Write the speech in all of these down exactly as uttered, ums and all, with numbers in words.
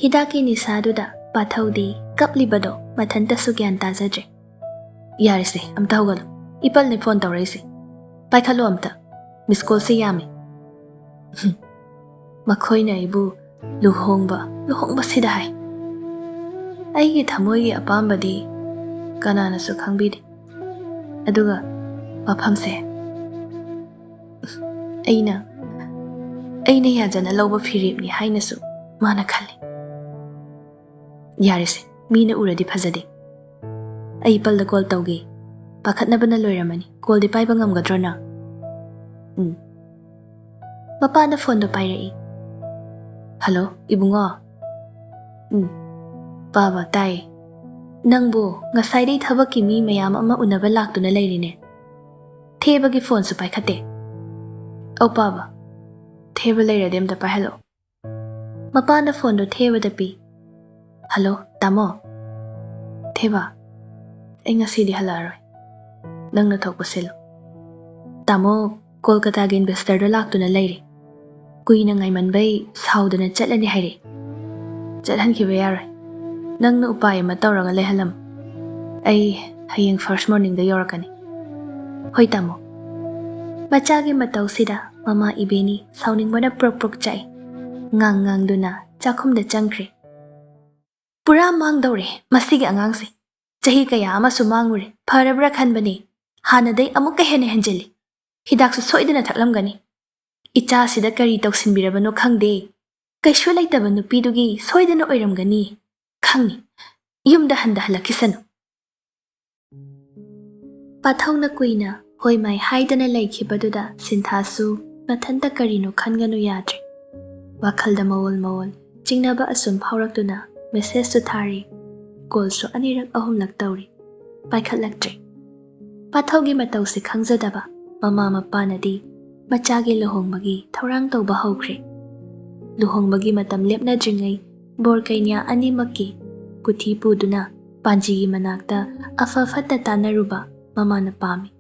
ꯍꯤꯗꯥꯛꯀꯤ ꯅꯤꯁꯥꯗꯨꯗ ꯄꯥꯊꯧꯗꯤ ꯀꯞꯂꯤꯕꯗꯣ ꯃꯊꯟꯇꯁꯨ ꯒ꯭ꯌꯥꯟ ꯇꯥꯖꯗ꯭ꯔꯦ꯫ "ꯌꯥꯔꯦꯁꯦ, ꯑꯝꯇ ꯍꯧꯒꯠꯂꯣ꯫ ꯏꯄꯜꯅꯦ ꯐꯣꯟ ꯇꯧꯔꯛꯏꯁꯦ꯫ ꯄꯥꯏꯈꯠꯂꯣ ꯑꯝꯇ꯫ ꯃꯤꯁ ꯀꯣꯜꯁꯦ ꯌꯥꯝꯃꯦ꯫ ꯃꯈꯣꯏꯅ ꯑꯩꯕꯨ ꯂꯨꯍꯣꯡꯕ, ꯂꯨꯍꯣꯡꯕꯁꯤꯗ ꯍꯥꯏ꯫ ꯑꯩꯒꯤ ꯊꯃꯣꯏꯒꯤ ꯑꯄꯥꯝꯕꯗꯤ ꯀꯅꯥꯅꯁꯨ ꯈꯪꯕꯤꯗꯦ꯫ ꯑꯗꯨꯒ ꯋꯥꯐꯝꯁꯦ ꯑꯩꯅ, ꯑꯩꯅ ꯌꯥꯖꯅ ꯂꯧꯕ ꯐꯤꯔꯦꯞꯅꯤ ꯍꯥꯏꯅꯁꯨ ꯃꯥꯅ ꯈꯜꯂꯤ꯫ ꯌꯥꯔꯦꯁꯦ, ꯃꯤꯅ ꯎꯔꯗꯤ ꯐꯖꯗꯦ꯫ ꯑꯩ ꯏꯄꯜꯗ ꯀꯣꯜ ꯇꯧꯒꯦ꯫ ꯄꯥꯈꯠꯅꯕꯅ ꯂꯣꯏꯔꯝꯃꯅꯤ꯫ ꯀꯣꯜꯗꯤ ꯄꯥꯏꯕ ꯉꯝꯒꯗ꯭ꯔꯣ ꯅꯪ?" "ꯎꯝ꯫" ꯃꯄꯥꯅ ꯐꯣꯟꯗꯣ ꯄꯥꯏꯔꯛꯏ꯫ "ꯍꯜꯂꯣ, ꯏꯕꯨꯡꯉꯣ?" "ꯎꯝ꯫ ꯄꯥꯕ, ꯇꯥꯏꯌꯦ꯫ ꯅꯪꯕꯨ ꯉꯁꯥꯏꯗꯩ ꯊꯕꯛꯀꯤ ꯃꯤ ꯃꯌꯥꯝ ꯑꯃ ꯎꯅꯕ ꯂꯥꯛꯇꯨꯅ ꯂꯩꯔꯤꯅꯦ꯫ ꯊꯦꯕꯒꯤ ꯐꯣꯟꯁꯨ ꯄꯥꯏꯈꯠꯇꯦ꯫" "ꯑꯧ ꯄꯥꯕ, ꯊꯦꯕ ꯂꯩꯔꯗꯤ ꯑꯝꯇ ꯄꯥꯏꯍꯜꯂꯛꯑꯣ꯫" ꯃꯄꯥꯅ ꯐꯣꯟꯗꯣ ꯊꯦꯕꯗ ꯄꯤ꯫ "ꯍꯜꯂꯣ, ꯇꯥꯃꯣ꯫" "ꯊꯦꯕ, ꯑꯩ ꯉꯁꯤꯗꯤ ꯍꯜꯂꯛꯑꯔꯣꯏ꯫ ꯅꯪꯅ ꯊꯣꯛꯄ ꯁꯤꯜꯂꯨ꯫ ꯇꯥꯃꯣ ꯀꯣꯜꯀꯇꯥꯒꯤ ꯏꯟꯚꯦꯁꯇꯔꯗꯣ ꯂꯥꯛꯇꯨꯅ ꯂꯩꯔꯦ꯫ ꯀꯨꯏꯅ ꯉꯥꯏꯃꯟꯕꯩ ꯁꯥꯎꯗꯅ ꯆꯠꯂꯅꯤ ꯍꯥꯏꯔꯛꯑꯦ꯫ ꯆꯠꯍꯟꯈꯤꯕ ꯌꯥꯔꯣꯏ꯫ ꯅꯪꯅ ꯎꯄꯥꯏ ꯑꯃ ꯇꯧꯔꯒ ꯂꯩꯍꯜꯂꯝꯃꯨ꯫ ꯑꯩ ꯍꯌꯦꯡ ꯐꯥꯔꯁ ꯃꯣꯔꯅꯤꯡꯗ ꯌꯧꯔꯛꯀꯅꯤ꯫" "ꯍꯣꯏ ꯇꯥꯃꯣ꯫" ꯃꯆꯥꯒꯤ ꯃꯇꯧꯁꯤꯗ ꯃꯃꯥ ꯏꯕꯦꯅꯤ ꯁꯥꯎꯅꯤꯡꯕꯅ ꯄ꯭ꯔꯣꯛ ꯄ꯭ꯔꯣꯛ ꯆꯥꯛꯏ꯫ ꯉꯥꯡ ꯉꯥꯡꯗꯨꯅ ꯆꯥꯛꯈꯨꯝꯗ ꯆꯪꯈ꯭ꯔꯦ꯫ "ꯄꯨꯔꯥ ꯃꯥꯡꯗꯧꯔꯦ ꯃꯁꯤꯒꯤ ꯑꯉꯥꯡꯁꯦ꯫ ꯆꯍꯤ ꯀꯌꯥ ꯑꯃꯁꯨ ꯃꯥꯡꯉꯨꯔꯦ, ꯐꯔꯕ꯭ꯔꯥ ꯈꯟꯕꯅꯤ꯫ ꯍꯥꯟꯅꯗꯩ ꯑꯃꯨꯛꯀ ꯍꯦꯟꯅ ꯍꯦꯟꯖꯤꯜꯂꯤ꯫ ꯍꯤꯗꯥꯛꯁꯨ ꯁꯣꯏꯗꯅ ꯊꯛꯂꯝꯒꯅꯤ꯫ ꯏꯆꯥꯁꯤꯗ ꯀꯔꯤ ꯇꯧꯁꯤꯟꯕꯤꯔꯕꯅꯣ ꯈꯪꯗꯦ꯫ ꯀꯩꯁꯨ ꯂꯩꯇꯕ ꯅꯨꯄꯤꯗꯨꯒꯤ ꯁꯣꯏꯗꯅ ꯑꯣꯏꯔꯝꯒꯅꯤ꯫ ꯈꯪꯉꯤ꯫ ꯌꯨꯝꯗ ꯍꯟꯗ ꯍꯜꯂꯛꯈꯤꯁꯅꯨ꯫" ꯄꯥꯊꯧꯅ ꯀꯨꯏꯅ ꯍꯣꯏ ꯃꯥꯏ ꯍꯥꯏꯗꯅ ꯂꯩꯈꯤꯕꯗꯨꯗ ꯁꯤꯟꯊꯥꯁꯨ ꯃꯊꯟꯇ ꯀꯔꯤꯅꯣ ꯈꯟꯒꯅꯨ ꯌꯥꯗ꯭ꯔꯦ꯫ ꯋꯥꯈꯜꯗ ꯃꯑꯣꯜ ꯃꯑꯣꯜ ꯆꯤꯡꯅꯕ ꯑꯁꯨꯝ ꯐꯥꯎꯔꯛꯇꯨꯅ ꯃꯦꯁꯦꯖꯁꯨ ꯊꯥꯔꯤ, ꯀꯣꯜꯁꯨ ꯑꯅꯤꯔꯛ ꯑꯍꯨꯝꯂꯛ ꯇꯧꯔꯤ, ꯄꯥꯏꯈꯠꯂꯛꯇ꯭ꯔꯦ꯫ ꯄꯥꯊꯧꯒꯤ ꯃꯇꯧꯁꯤ ꯈꯪꯖꯗꯕ ꯃꯃꯥ ꯃꯄꯥꯅꯗꯤ ꯃꯆꯥꯒꯤ ꯂꯨꯍꯣꯡꯕꯒꯤ ꯊꯧꯔꯥꯡ ꯇꯧꯕ ꯍꯧꯈ꯭ꯔꯦ꯫ ꯂꯨꯍꯣꯡꯕꯒꯤ ꯃꯇꯝ ꯂꯦꯞꯅꯗ꯭ꯔꯤꯉꯩ ꯕꯣꯔ ꯀꯩꯅ꯭ꯌꯥ ꯑꯅꯤꯃꯛꯀꯤ ꯀꯨꯊꯤ ꯄꯨꯗꯨꯅ ꯄꯥꯟꯖꯤꯒꯤ ꯃꯅꯥꯛꯇ ꯑꯐ ꯐꯠꯇ ꯇꯥꯟꯅꯔꯨꯕ ꯃꯃꯥꯅ ꯄꯥꯝꯃꯤ꯫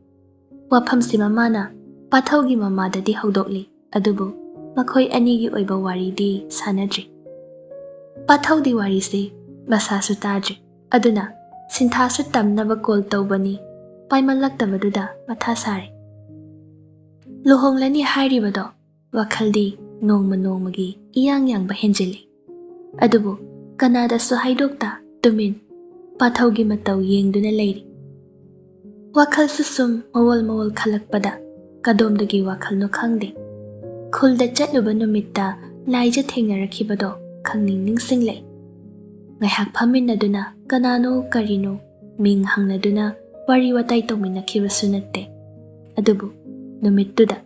ꯋꯥꯐꯝꯁꯤ ꯃꯃꯥꯅ ꯄꯥꯊꯧꯒꯤ ꯃꯃꯥꯗꯗꯤ ꯍꯧꯗꯣꯛꯂꯤ, ꯑꯗꯨꯕꯨ ꯃꯈꯣꯏ ꯑꯅꯤꯒꯤ ꯑꯣꯏꯕ ꯋꯥꯔꯤꯗꯤ ꯁꯥꯟꯅꯗ꯭ꯔꯤ꯫ ꯄꯥꯊꯧꯗꯤ ꯋꯥꯔꯤꯁꯤ ꯃꯁꯥꯁꯨ ꯇꯥꯗ꯭ꯔꯤ꯫ ꯑꯗꯨꯅ ꯁꯤꯟꯊꯥꯁꯨ ꯇꯝꯅꯕ ꯀꯣꯜ ꯇꯧꯕꯅꯤ, ꯄꯥꯏꯃꯜꯂꯛꯇꯕꯗꯨꯗ ꯃꯊꯥ ꯁꯥꯔꯤ꯫ ꯂꯨꯍꯣꯡꯂꯅꯤ ꯍꯥꯏꯔꯤꯕꯗꯣ ꯋꯥꯈꯜꯗꯤ ꯅꯣꯡꯃ ꯅꯣꯡꯃꯒꯤ ꯏꯌꯥꯡ ꯌꯥꯡꯕ ꯍꯦꯟꯖꯤꯜꯂꯤ꯫ ꯑꯗꯨꯕꯨ ꯀꯅꯥꯗꯁꯨ ꯍꯥꯏꯗꯣꯛꯇ ꯇꯨꯃꯤꯟ ꯄꯥꯊꯧꯒꯤ ꯃꯇꯧ ꯌꯦꯡꯗꯨꯅ ꯂꯩꯔꯤ꯫ ꯋꯥꯈꯜꯁꯨ ꯁꯨꯝ ꯃꯋꯣꯜ ꯃꯋꯣꯜ ꯈꯜꯂꯛꯄꯗ ꯀꯗꯣꯝꯗꯒꯤ ꯋꯥꯈꯜꯅꯣ ꯈꯪꯗꯦ, ꯈꯨꯜꯗ ꯆꯠꯂꯨꯕ ꯅꯨꯃꯤꯠꯇ ꯂꯥꯏꯖ ꯊꯦꯡꯅꯔꯛꯈꯤꯕꯗꯣ ꯈꯪꯅꯤꯡ ꯅꯤꯡꯁꯤꯡꯂꯛꯏ꯫ ꯉꯥꯏꯍꯥꯛ ꯐꯝꯃꯤꯟꯅꯗꯨꯅ ꯀꯅꯥꯅꯣ ꯀꯔꯤꯅꯣ ꯃꯤꯡ ꯍꯪꯅꯗꯨꯅ ꯋꯥꯔꯤ ꯋꯥꯇꯥꯏ ꯇꯧꯃꯤꯟꯅꯈꯤꯕꯁꯨ ꯅꯠꯇꯦ꯫ ꯑꯗꯨꯕꯨ ꯅꯨꯃꯤꯠꯇꯨꯗ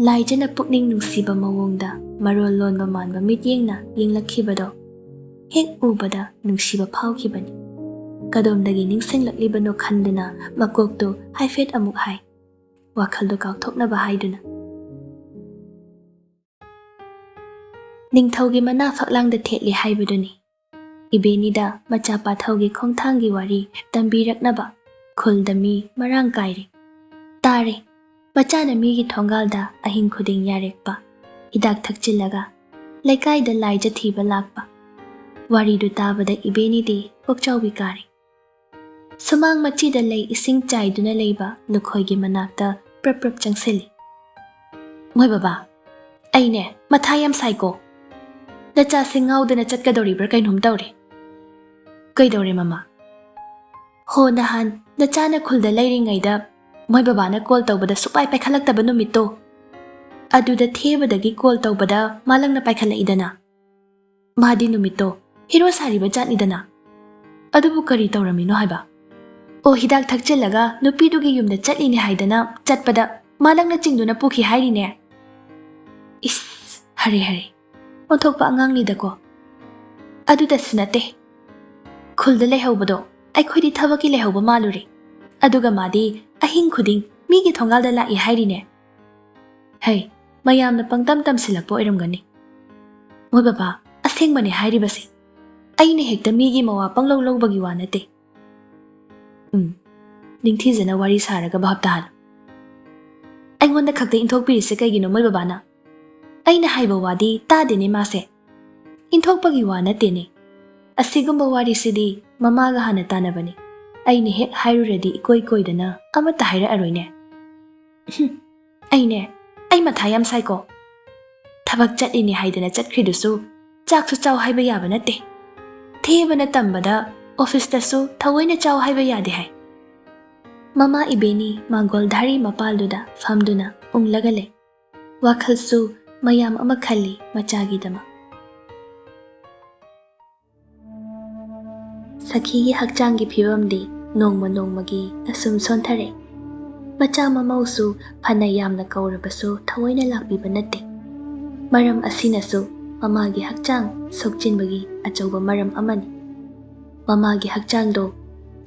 ꯂꯥꯏꯖꯅ ꯄꯨꯛꯅꯤꯡ ꯅꯨꯡꯁꯤꯕ ꯃꯑꯣꯡꯗ ꯃꯔꯣꯜ ꯂꯣꯟꯕ ꯃꯥꯟꯕ ꯃꯤꯠꯌꯦꯡꯅ ꯌꯦꯡꯂꯛꯈꯤꯕꯗꯣ ꯍꯦꯛ ꯎꯕꯗ ꯅꯨꯡꯁꯤꯕ ꯐꯥꯎꯈꯤꯕꯅꯤ꯫ ꯀꯗꯣꯝꯗꯒꯤ ꯅꯤꯡꯁꯤꯡꯂꯛꯂꯤꯕꯅꯣ ꯈꯟꯗꯨꯅ ꯃꯀꯣꯛꯇꯨ ꯍꯥꯏꯐꯦꯠ ꯑꯃꯨꯛ ꯍꯥꯏ, ꯋꯥꯈꯜꯗꯨ ꯀꯥꯎꯊꯣꯛꯅꯕ ꯍꯥꯏꯗꯨꯅ꯫ ꯅꯤꯡꯊꯧꯒꯤ ꯃꯅꯥ ꯐꯛꯂꯥꯡꯗ ꯊꯦꯠꯂꯤ ꯍꯥꯏꯕꯗꯨꯅꯤ꯫ ꯏꯕꯦꯅꯤꯗ ꯃꯆꯥ ꯄꯥꯊꯧꯒꯤ ꯈꯣꯡꯊꯥꯡꯒꯤ ꯋꯥꯔꯤ ꯇꯝꯕꯤꯔꯛꯅꯕ ꯈꯨꯜꯗ ꯃꯤ ꯃꯔꯥꯡ ꯀꯥꯏꯔꯦ꯫ ꯇꯥꯔꯦ, ꯃꯆꯥꯅ ꯃꯤꯒꯤ ꯊꯣꯡꯒꯥꯜꯗ ꯑꯍꯤꯡ ꯈꯨꯗꯤꯡ ꯌꯥꯔꯦꯛꯄ, ꯍꯤꯗꯥꯛ ꯊꯛꯆꯤꯜꯂꯒ ꯂꯩꯀꯥꯏꯗ ꯂꯥꯏꯖ ꯊꯤꯕ ꯂꯥꯛꯄ꯫ ꯋꯥꯔꯤꯗꯨ ꯇꯥꯕꯗ ꯏꯕꯦꯅꯤꯗꯤ ꯀꯣꯛꯆꯥꯎꯕꯤ ꯀꯥꯔꯦ꯫ ꯁꯨꯃꯥꯡ ꯃꯆꯤꯗ ꯂꯩ ꯏꯁꯤꯡ ꯆꯥꯏꯗꯨꯅ ꯂꯩꯕ ꯂꯨꯈꯣꯏꯒꯤ ꯃꯅꯥꯛꯇ ꯄ꯭ꯔꯞ ꯄ꯭ꯔꯞ ꯆꯪꯁꯤꯜꯂꯤ꯫ "ꯃꯣꯏ ꯕꯕꯥ, ꯑꯩꯅꯦ ꯃꯊꯥ ꯌꯥꯝ ꯁꯥꯏꯀꯣ꯫ ꯅꯆꯥꯁꯤ ꯉꯥꯎꯗꯅ ꯆꯠꯀꯗꯧꯔꯤꯕ꯭ꯔꯥ ꯀꯩꯅꯣꯝ ꯇꯧꯔꯦ꯫" "ꯀꯩꯗꯧꯔꯦ ꯃꯃꯥ?" "ꯍꯣ, ꯅꯍꯥꯟ ꯅꯆꯥꯅ ꯈꯨꯜꯗ ꯂꯩꯔꯤꯉꯩꯗ ꯃꯣꯏ ꯕꯕꯥꯅ ꯀꯣꯜ ꯇꯧꯕꯗ ꯁꯨꯛꯄꯥꯏ ꯄꯥꯏꯈꯠꯂꯛꯇꯕ ꯅꯨꯃꯤꯠꯇꯣ, ꯑꯗꯨꯗ ꯊꯦꯕꯗꯒꯤ ꯀꯣꯜ ꯇꯧꯕꯗ ꯃꯥꯂꯪꯅ ꯄꯥꯏꯈꯠꯂꯛꯏꯗꯅ꯫ ꯃꯥꯗꯤ ꯅꯨꯃꯤꯠꯇꯣ ꯍꯤꯔꯣ ꯁꯥꯔꯤꯕ ꯖꯥꯠꯅꯤꯗꯅ꯫ ꯑꯗꯨꯕꯨ ꯀꯔꯤ ꯇꯧꯔꯝꯃꯤꯅꯣ ꯍꯥꯏꯕ? ꯑꯣ, ꯍꯤꯗꯥꯛ ꯊꯛꯆꯤꯜꯂꯒ ꯅꯨꯄꯤꯗꯨꯒꯤ ꯌꯨꯝꯗ ꯆꯠꯂꯤꯅꯦ ꯍꯥꯏꯗꯅ ꯆꯠꯄꯗ ꯃꯥꯂꯪꯅ ꯆꯤꯡꯗꯨꯅ ꯄꯨꯈꯤ ꯍꯥꯏꯔꯤꯅꯦ꯫" "ꯏꯁ, ꯍꯔꯦ ꯍꯔꯦ, ꯑꯣꯟꯊꯣꯛꯄ ꯑꯉꯥꯡꯅꯤꯗꯀꯣ꯫ ꯑꯗꯨꯗꯁꯨ ꯅꯠꯇꯦ, ꯈꯨꯜꯗ ꯂꯩꯍꯧꯕꯗꯣ ꯑꯩꯈꯣꯏꯗꯤ ꯊꯕꯛꯀꯤ ꯂꯩꯍꯧꯕ ꯃꯥꯜꯂꯨꯔꯦ꯫ ꯑꯗꯨꯒ ꯃꯥꯗꯤ ꯑꯍꯤꯡ ꯈꯨꯗꯤꯡ ꯃꯤꯒꯤ ꯊꯣꯡꯒꯥꯜꯗ ꯂꯥꯛꯏ ꯍꯥꯏꯔꯤꯅꯦ꯫ ꯍꯩ, ꯃꯌꯥꯝꯅ ꯄꯪꯇꯝ ꯇꯝꯁꯤꯜꯂꯛꯄ ꯑꯣꯏꯔꯝꯒꯅꯤ꯫ ꯃꯣꯏ ꯕꯕꯥ, ꯑꯁꯦꯡꯕꯅꯦ ꯍꯥꯏꯔꯤꯕꯁꯦ꯫ ꯑꯩꯅ ꯍꯦꯛꯇ ꯃꯤꯒꯤ ꯃꯋꯥ ꯄꯪꯂꯧ ꯂꯧꯕꯒꯤ ꯋꯥ ꯅꯠꯇꯦ꯫" "ꯎꯝ, ꯅꯤꯡꯊꯤꯖꯅ ꯋꯥꯔꯤ ꯁꯥꯔꯒ ꯚꯥꯞ ꯇꯥꯍꯜꯂꯨ꯫ ꯑꯩꯉꯣꯟꯗ ꯈꯛꯇ ꯏꯟꯊꯣꯛꯄꯤꯔꯤꯁꯦ ꯀꯩꯒꯤꯅꯣ ꯃꯣꯏ ꯕꯕꯥꯅ? ꯑꯩꯅ ꯍꯥꯏꯕ ꯋꯥꯗꯤ ꯇꯥꯗꯦꯅꯦ ꯃꯥꯁꯦ꯫ ꯏꯟꯊꯣꯛꯄꯒꯤ ꯋꯥ ꯅꯠꯇꯦꯅꯦ꯫ ꯑꯁꯤꯒꯨꯝꯕ ꯋꯥꯔꯤꯁꯤꯗꯤ ꯃꯃꯥꯒ ꯍꯥꯟꯅ ꯇꯥꯟꯅꯕꯅꯤ꯫ ꯑꯩꯅ ꯍꯦꯛ ꯍꯥꯏꯔꯨꯔꯗꯤ ꯏꯀꯣꯏ ꯀꯣꯏꯗꯅ ꯑꯃꯠꯇ ꯍꯥꯏꯔꯛꯑꯔꯣꯏꯅꯦ꯫ ꯍꯨꯝ, ꯑꯩꯅꯦ, ꯑꯩ ꯃꯊꯥ ꯌꯥꯝ ꯁꯥꯏꯀꯣ꯫ ꯊꯕꯛ ꯆꯠꯂꯤꯅꯦ ꯍꯥꯏꯗꯅ ꯆꯠꯈ꯭ꯔꯤꯗꯨꯁꯨ ꯆꯥꯛꯁꯨ ꯆꯥꯎ ꯍꯥꯏꯕ ꯌꯥꯕ ꯅꯠꯇꯦ꯫ ꯊꯦꯕꯅ ꯇꯝꯕꯗ ꯑꯣꯐꯤꯁꯇꯁꯨ ꯊꯑꯣꯏꯅ ꯆꯥꯎ ꯍꯥꯏꯕ ꯌꯥꯗꯦ ꯍꯥꯏ꯫ ꯃꯃꯥ ꯏꯕꯦꯅꯤ ꯃꯥꯡꯒꯣꯜ ꯙꯥꯔꯤ ꯃꯄꯥꯜꯗꯨꯗ ꯐꯝꯗꯨꯅ ꯎꯪꯂꯒ ꯂꯩ꯫ ꯋꯥꯈꯜꯁꯨ ꯃꯌꯥꯝ ꯑꯃ ꯈꯜꯂꯤ ꯃꯆꯥꯒꯤꯗꯃꯛ꯫ ꯁꯈꯤꯒꯤ ꯍꯛꯆꯥꯡꯒꯤ ꯐꯤꯕꯝꯗꯤ ꯅꯣꯡꯃ ꯅꯣꯡꯃꯒꯤ ꯑꯁꯨꯝ ꯁꯣꯟꯊꯔꯦ꯫ ꯃꯆꯥ ꯃꯃꯧꯁꯨ ꯐꯅ ꯌꯥꯝꯅ ꯀꯧꯔꯕꯁꯨ ꯊꯑꯣꯏꯅ ꯂꯥꯛꯄꯤꯕ ꯅꯠꯇꯦ꯫ ꯃꯔꯝ ꯑꯁꯤꯅꯁꯨ ꯃꯃꯥꯒꯤ ꯍꯛꯆꯥꯡ ꯁꯣꯛꯆꯤꯟꯕꯒꯤ ꯑꯆꯧꯕ ꯃꯔꯝ ꯑꯃꯅꯤ꯫ ꯃꯃꯥꯒꯤ ꯍꯛꯆꯥꯡꯗꯣ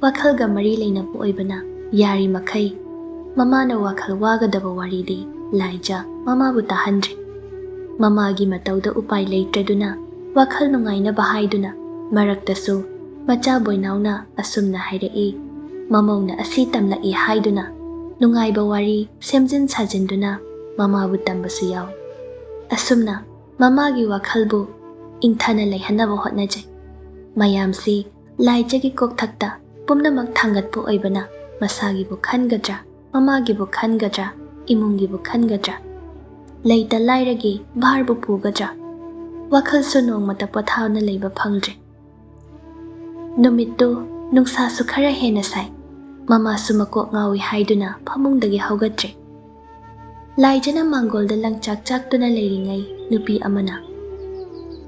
ꯋꯥꯈꯜꯒ ꯃꯔꯤ ꯂꯩꯅꯕ ꯑꯣꯏꯕꯅ, ꯌꯥꯔꯤꯃꯈꯩ ꯃꯃꯥꯅ ꯋꯥꯈꯜ ꯋꯥꯒꯗꯕ ꯋꯥꯔꯤꯗꯤ ꯂꯥꯏꯖ ꯃꯃꯥꯕꯨ ꯇꯥꯍꯟꯗ꯭ꯔꯤ꯫ ꯃꯃꯥꯒꯤ ꯃꯇꯧꯗ ꯎꯄꯥꯏ ꯂꯩꯇ꯭ꯔꯗꯨꯅ ꯋꯥꯈꯜ ꯅꯨꯡꯉꯥꯏꯅꯕ ꯍꯥꯏꯗꯨꯅ ꯃꯔꯛꯇꯁꯨ ꯃꯆꯥ ꯕꯣꯏꯅꯥꯎꯅ ꯑꯁꯨꯝꯅ ꯍꯥꯏꯔꯛꯏ, ꯃꯃꯧꯅ ꯑꯁꯤ ꯇꯝꯂꯛꯏ ꯍꯥꯏꯗꯨꯅ ꯅꯨꯡꯉꯥꯏꯕ ꯋꯥꯔꯤ ꯁꯦꯝꯖꯤꯟ ꯁꯥꯖꯤꯟꯗꯨꯅ ꯃꯃꯥꯕꯨ ꯇꯝꯕꯁꯨ ꯌꯥꯎꯏ꯫ ꯑꯁꯨꯝꯅ ꯃꯃꯥꯒꯤ ꯋꯥꯈꯜꯕꯨ ꯏꯪꯊꯅ ꯂꯩꯍꯟꯅꯕ ꯍꯣꯠꯅꯖꯩ꯫ ꯃꯌꯥꯝꯁꯤ ꯂꯥꯏꯖꯒꯤ ꯀꯣꯛꯊꯛꯇ ꯄꯨꯝꯅꯃꯛ ꯊꯥꯡꯒꯠꯄ ꯑꯣꯏꯕꯅ ꯃꯁꯥꯒꯤꯕꯨ ꯈꯟꯒꯗ꯭ꯔꯥ, ꯃꯃꯥꯒꯤꯕꯨ ꯈꯟꯒꯗ꯭ꯔꯥ, ꯏꯃꯨꯡꯒꯤꯕꯨ ꯈꯟꯒꯗ꯭ꯔꯥ? ꯂꯩꯇ ꯂꯥꯏꯔꯒꯤ ꯚꯥꯔꯕꯨ ꯄꯨꯒꯗ꯭ꯔꯥ? ꯋꯥꯈꯜꯁꯨ ꯅꯣꯡꯃꯇ ꯄꯣꯊꯥꯅ ꯂꯩꯕ ꯐꯪꯗ꯭ꯔꯦ꯫ ꯅꯨꯃꯤꯠꯇꯨ ꯅꯨꯡꯁꯥꯁꯨ ꯈꯔ ꯍꯦꯟꯅ ꯁꯥꯏ꯫ ꯃꯃꯥꯁꯨ ꯃꯀꯣꯛ ꯉꯥꯎꯏ ꯍꯥꯏꯗꯨꯅ ꯐꯃꯨꯡꯗꯒꯤ ꯍꯧꯒꯠꯇ꯭ꯔꯦ꯫ ꯂꯥꯏꯖꯅ ꯃꯥꯡꯒꯣꯜꯗ ꯂꯪꯆꯥꯛ ꯆꯥꯛꯇꯨꯅ ꯂꯩꯔꯤꯉꯩ ꯅꯨꯄꯤ ꯑꯃꯅ,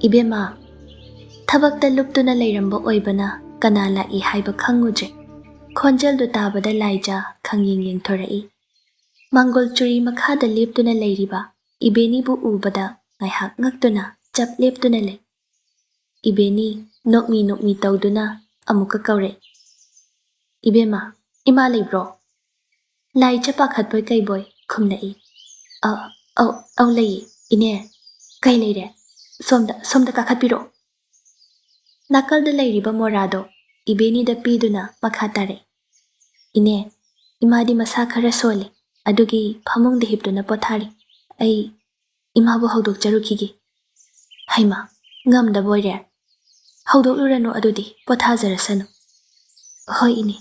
"ꯏꯕꯦꯝꯃ, ꯊꯕꯛꯇ ꯂꯨꯞꯇꯨꯅ ꯂꯩꯔꯝꯕ ꯑꯣꯏꯕꯅ ꯀꯅꯥ ꯂꯥꯛꯏ ꯍꯥꯏꯕ ꯈꯪꯉꯨꯗ꯭ꯔꯦ"꯫ ꯈꯣꯟꯖꯦꯜꯗꯨ ꯇꯥꯕꯗ ꯂꯥꯏꯖ ꯈꯪꯌꯦꯡ ꯌꯦꯡꯊꯣꯔꯛꯏ꯫ ꯃꯥꯡꯒꯣꯜ ꯆꯨꯔꯤ ꯃꯈꯥꯗ ꯂꯦꯞꯇꯨꯅ ꯂꯩꯔꯤꯕ ꯏꯕꯦꯅꯤꯕꯨ ꯎꯕꯗ ꯉꯥꯏꯍꯥꯛ ꯉꯛꯇꯨꯅ ꯆꯞ ꯂꯦꯞꯇꯨꯅ ꯂꯩ꯫ ꯏꯕꯦꯅꯤ ꯅꯣꯛꯃꯤ ꯅꯣꯛꯃꯤ ꯇꯧꯗꯨꯅ ꯑꯃꯨꯛꯀ ꯀꯧꯔꯛꯏ, "ꯏꯕꯦꯝꯃ, ꯏꯃꯥ ꯂꯩꯕ꯭ꯔꯣ?" ꯂꯥꯏꯖ ꯄꯥꯈꯠꯄꯣꯏ ꯀꯩꯕꯣꯏ ꯈꯨꯝꯂꯛꯏ, "ꯑ, ꯑꯧ, ꯑꯧ ꯂꯩꯌꯦ, ꯏꯅꯦ꯫ ꯀꯩ ꯂꯩꯔꯦ? ꯁꯣꯝꯗ, ꯁꯣꯝꯗ ꯀꯥꯈꯠꯄꯤꯔꯛꯑꯣ"꯫ ꯅꯥꯀꯜꯗ ꯂꯩꯔꯤꯕ ꯃꯣꯔꯥꯗꯣ ꯏꯕꯦꯅꯤꯗ ꯄꯤꯗꯨꯅ ꯃꯈꯥ ꯇꯥꯔꯛꯏ, "ꯏꯅꯦ, ꯏꯃꯥꯗꯤ ꯃꯁꯥ ꯈꯔ ꯁꯣꯜꯂꯤ, ꯑꯗꯨꯒꯤ ꯐꯃꯨꯡꯗ ꯍꯤꯞꯇꯨꯅ ꯄꯣꯊꯥꯔꯤ꯫ ꯑꯩ ꯏꯃꯥꯕꯨ ꯍꯧꯗꯣꯛꯆꯔꯨꯈꯤꯒꯦ"꯫ ꯍꯩꯃꯥ, ꯉꯝꯗꯕ ꯑꯣꯏꯔꯦ? ꯍꯧꯗꯣꯛꯂꯨꯔꯅꯨ ꯑꯗꯨꯗꯤ, ꯄꯣꯊꯥꯖꯔꯁꯅꯨ꯫ ꯍꯣꯏ ꯏꯅꯦ꯫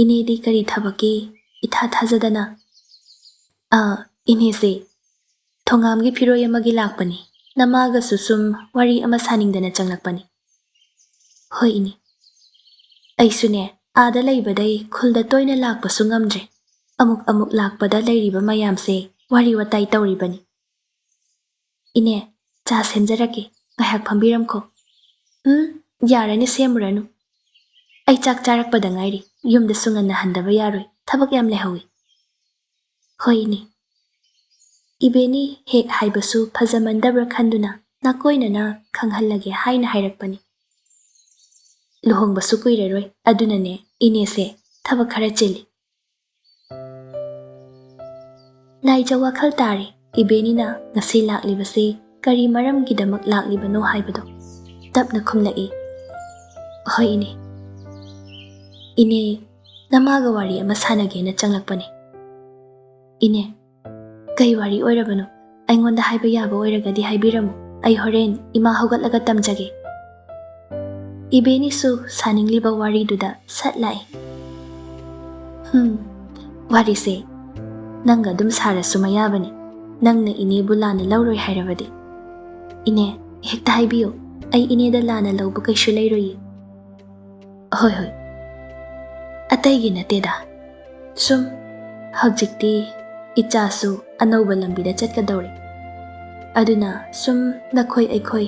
ꯏꯅꯦꯗꯤ ꯀꯔꯤ ꯊꯕꯛꯀꯤ ꯏꯊꯥ ꯊꯥꯖꯗꯅ? ꯑꯥ, ꯏꯅꯦꯁꯦ ꯊꯣꯉꯥꯝꯒꯤ ꯐꯤꯔꯣꯏ ꯑꯃꯒꯤ ꯂꯥꯛꯄꯅꯤ꯫ ꯅꯃꯥꯒꯁꯨ ꯁꯨꯝ ꯋꯥꯔꯤ ꯑꯃ ꯁꯥꯅꯤꯡꯗꯅ ꯆꯪꯂꯛꯄꯅꯤ꯫ ꯍꯣꯏ ꯏꯅꯦ꯫ ꯑꯩꯁꯨꯅꯦ, ꯑꯥꯗ ꯂꯩꯕꯗꯩ ꯈꯨꯜꯗ ꯇꯣꯏꯅ ꯂꯥꯛꯄꯁꯨ ꯉꯝꯗ꯭ꯔꯦ꯫ ꯑꯃꯨꯛ ꯑꯃꯨꯛ ꯂꯥꯛꯄꯗ ꯂꯩꯔꯤꯕ ꯃꯌꯥꯝꯁꯦ ꯋꯥꯔꯤ ꯋꯥꯇꯥꯏ ꯇꯧꯔꯤꯕꯅꯤ꯫ ꯏꯅꯦ, ꯆꯥ ꯁꯦꯝꯖꯔꯛꯀꯦ, ꯉꯥꯏꯍꯥꯛ ꯐꯝꯕꯤꯔꯝꯈꯣ꯫ ꯎꯝ, ꯌꯥꯔꯅꯤ, ꯁꯦꯝꯃꯨꯔꯅꯨ꯫ ꯑꯩ ꯆꯥꯛ ꯆꯥꯔꯛꯄꯗ ꯉꯥꯏꯔꯤ, ꯌꯨꯝꯗꯁꯨ ꯉꯟꯅ ꯍꯟꯗꯕ ꯌꯥꯔꯣꯏ, ꯊꯕꯛ ꯌꯥꯝ ꯂꯩꯍꯧꯏ꯫ ꯍꯣꯏ ꯏꯅꯦ꯫ ꯏꯕꯦꯅꯤ ꯍꯦꯛ ꯍꯥꯏꯕꯁꯨ ꯐꯖꯃꯟꯗꯕ꯭ꯔꯥ ꯈꯟꯗꯨꯅ ꯅꯥꯀꯣꯏꯅꯅ ꯈꯪꯍꯜꯂꯒꯦ ꯍꯥꯏꯅ ꯍꯥꯏꯔꯛꯄꯅꯤ꯫ ꯂꯨꯍꯣꯡꯕꯁꯨ ꯀꯨꯏꯔꯔꯣꯏ, ꯑꯗꯨꯅꯅꯦ ꯏꯅꯦꯁꯦ ꯊꯕꯛ ꯈꯔ ꯆꯤꯜꯂꯤ꯫ ꯂꯥꯏꯖ ꯋꯥꯈꯜ ꯇꯥꯔꯦ, ꯏꯕꯦꯅꯤꯅ ꯉꯁꯤ ꯂꯥꯛꯂꯤꯕꯁꯤ ꯀꯔꯤ ꯃꯔꯝꯒꯤꯗꯃꯛ ꯂꯥꯛꯂꯤꯕꯅꯣ ꯍꯥꯏꯕꯗꯣ꯫ ꯇꯞꯅ ꯈꯨꯝꯂꯛꯏ, "ꯍꯣꯏ ꯏꯅꯦ꯫ ꯏꯅꯦ, ꯅꯃꯥꯒ ꯋꯥꯔꯤ ꯑꯃ ꯁꯥꯟꯅꯒꯦꯅ ꯆꯪꯂꯛꯄꯅꯦ꯫ ꯏꯅꯦ, ꯀꯩ ꯋꯥꯔꯤ ꯑꯣꯏꯔꯕꯅꯣ? ꯑꯩꯉꯣꯟꯗ ꯍꯥꯏꯕ ꯌꯥꯕ ꯑꯣꯏꯔꯒꯗꯤ ꯍꯥꯏꯕꯤꯔꯝꯃꯨ꯫ ꯑꯩ ꯍꯣꯔꯦꯟ ꯏꯃꯥ ꯍꯧꯒꯠꯂꯒ ꯇꯝꯖꯒꯦ꯫" ꯏꯕꯦꯅꯤꯁꯨ ꯁꯥꯅꯤꯡꯂꯤꯕ ꯋꯥꯔꯤꯗꯨꯗ ꯁꯠ ꯂꯥꯛꯏ꯫ "ꯍꯨꯝ, ꯋꯥꯔꯤꯁꯦ ꯅꯪꯒ ꯑꯗꯨꯝ ꯁꯥꯔꯁꯨ ꯃꯌꯥꯕꯅꯤ, ꯅꯪꯅ ꯏꯅꯦꯕꯨ ꯂꯥꯟꯅ ꯂꯧꯔꯣꯏ ꯍꯥꯏꯔꯕꯗꯤ꯫ ꯏꯅꯦ, ꯍꯦꯛꯇ ꯍꯥꯏꯕꯤꯌꯨ, ꯑꯩ ꯏꯅꯦꯗ ꯂꯥꯟꯅ ꯂꯧꯕ ꯀꯩꯁꯨ ꯂꯩꯔꯣꯏꯌꯦ꯫" "ꯍꯣꯏ, ꯍꯣꯏ, ꯑꯇꯩꯒꯤ ꯅꯠꯇꯦꯗ, ꯁꯨꯝ ꯍꯧꯖꯤꯛꯇꯤ ꯏꯆꯥꯁꯨ ꯑꯅꯧꯕ ꯂꯝꯕꯤꯗ ꯆꯠꯀꯗꯧꯔꯦ, ꯑꯗꯨꯅ ꯁꯨꯝ ꯅꯈꯣꯏ ꯑꯩꯈꯣꯏ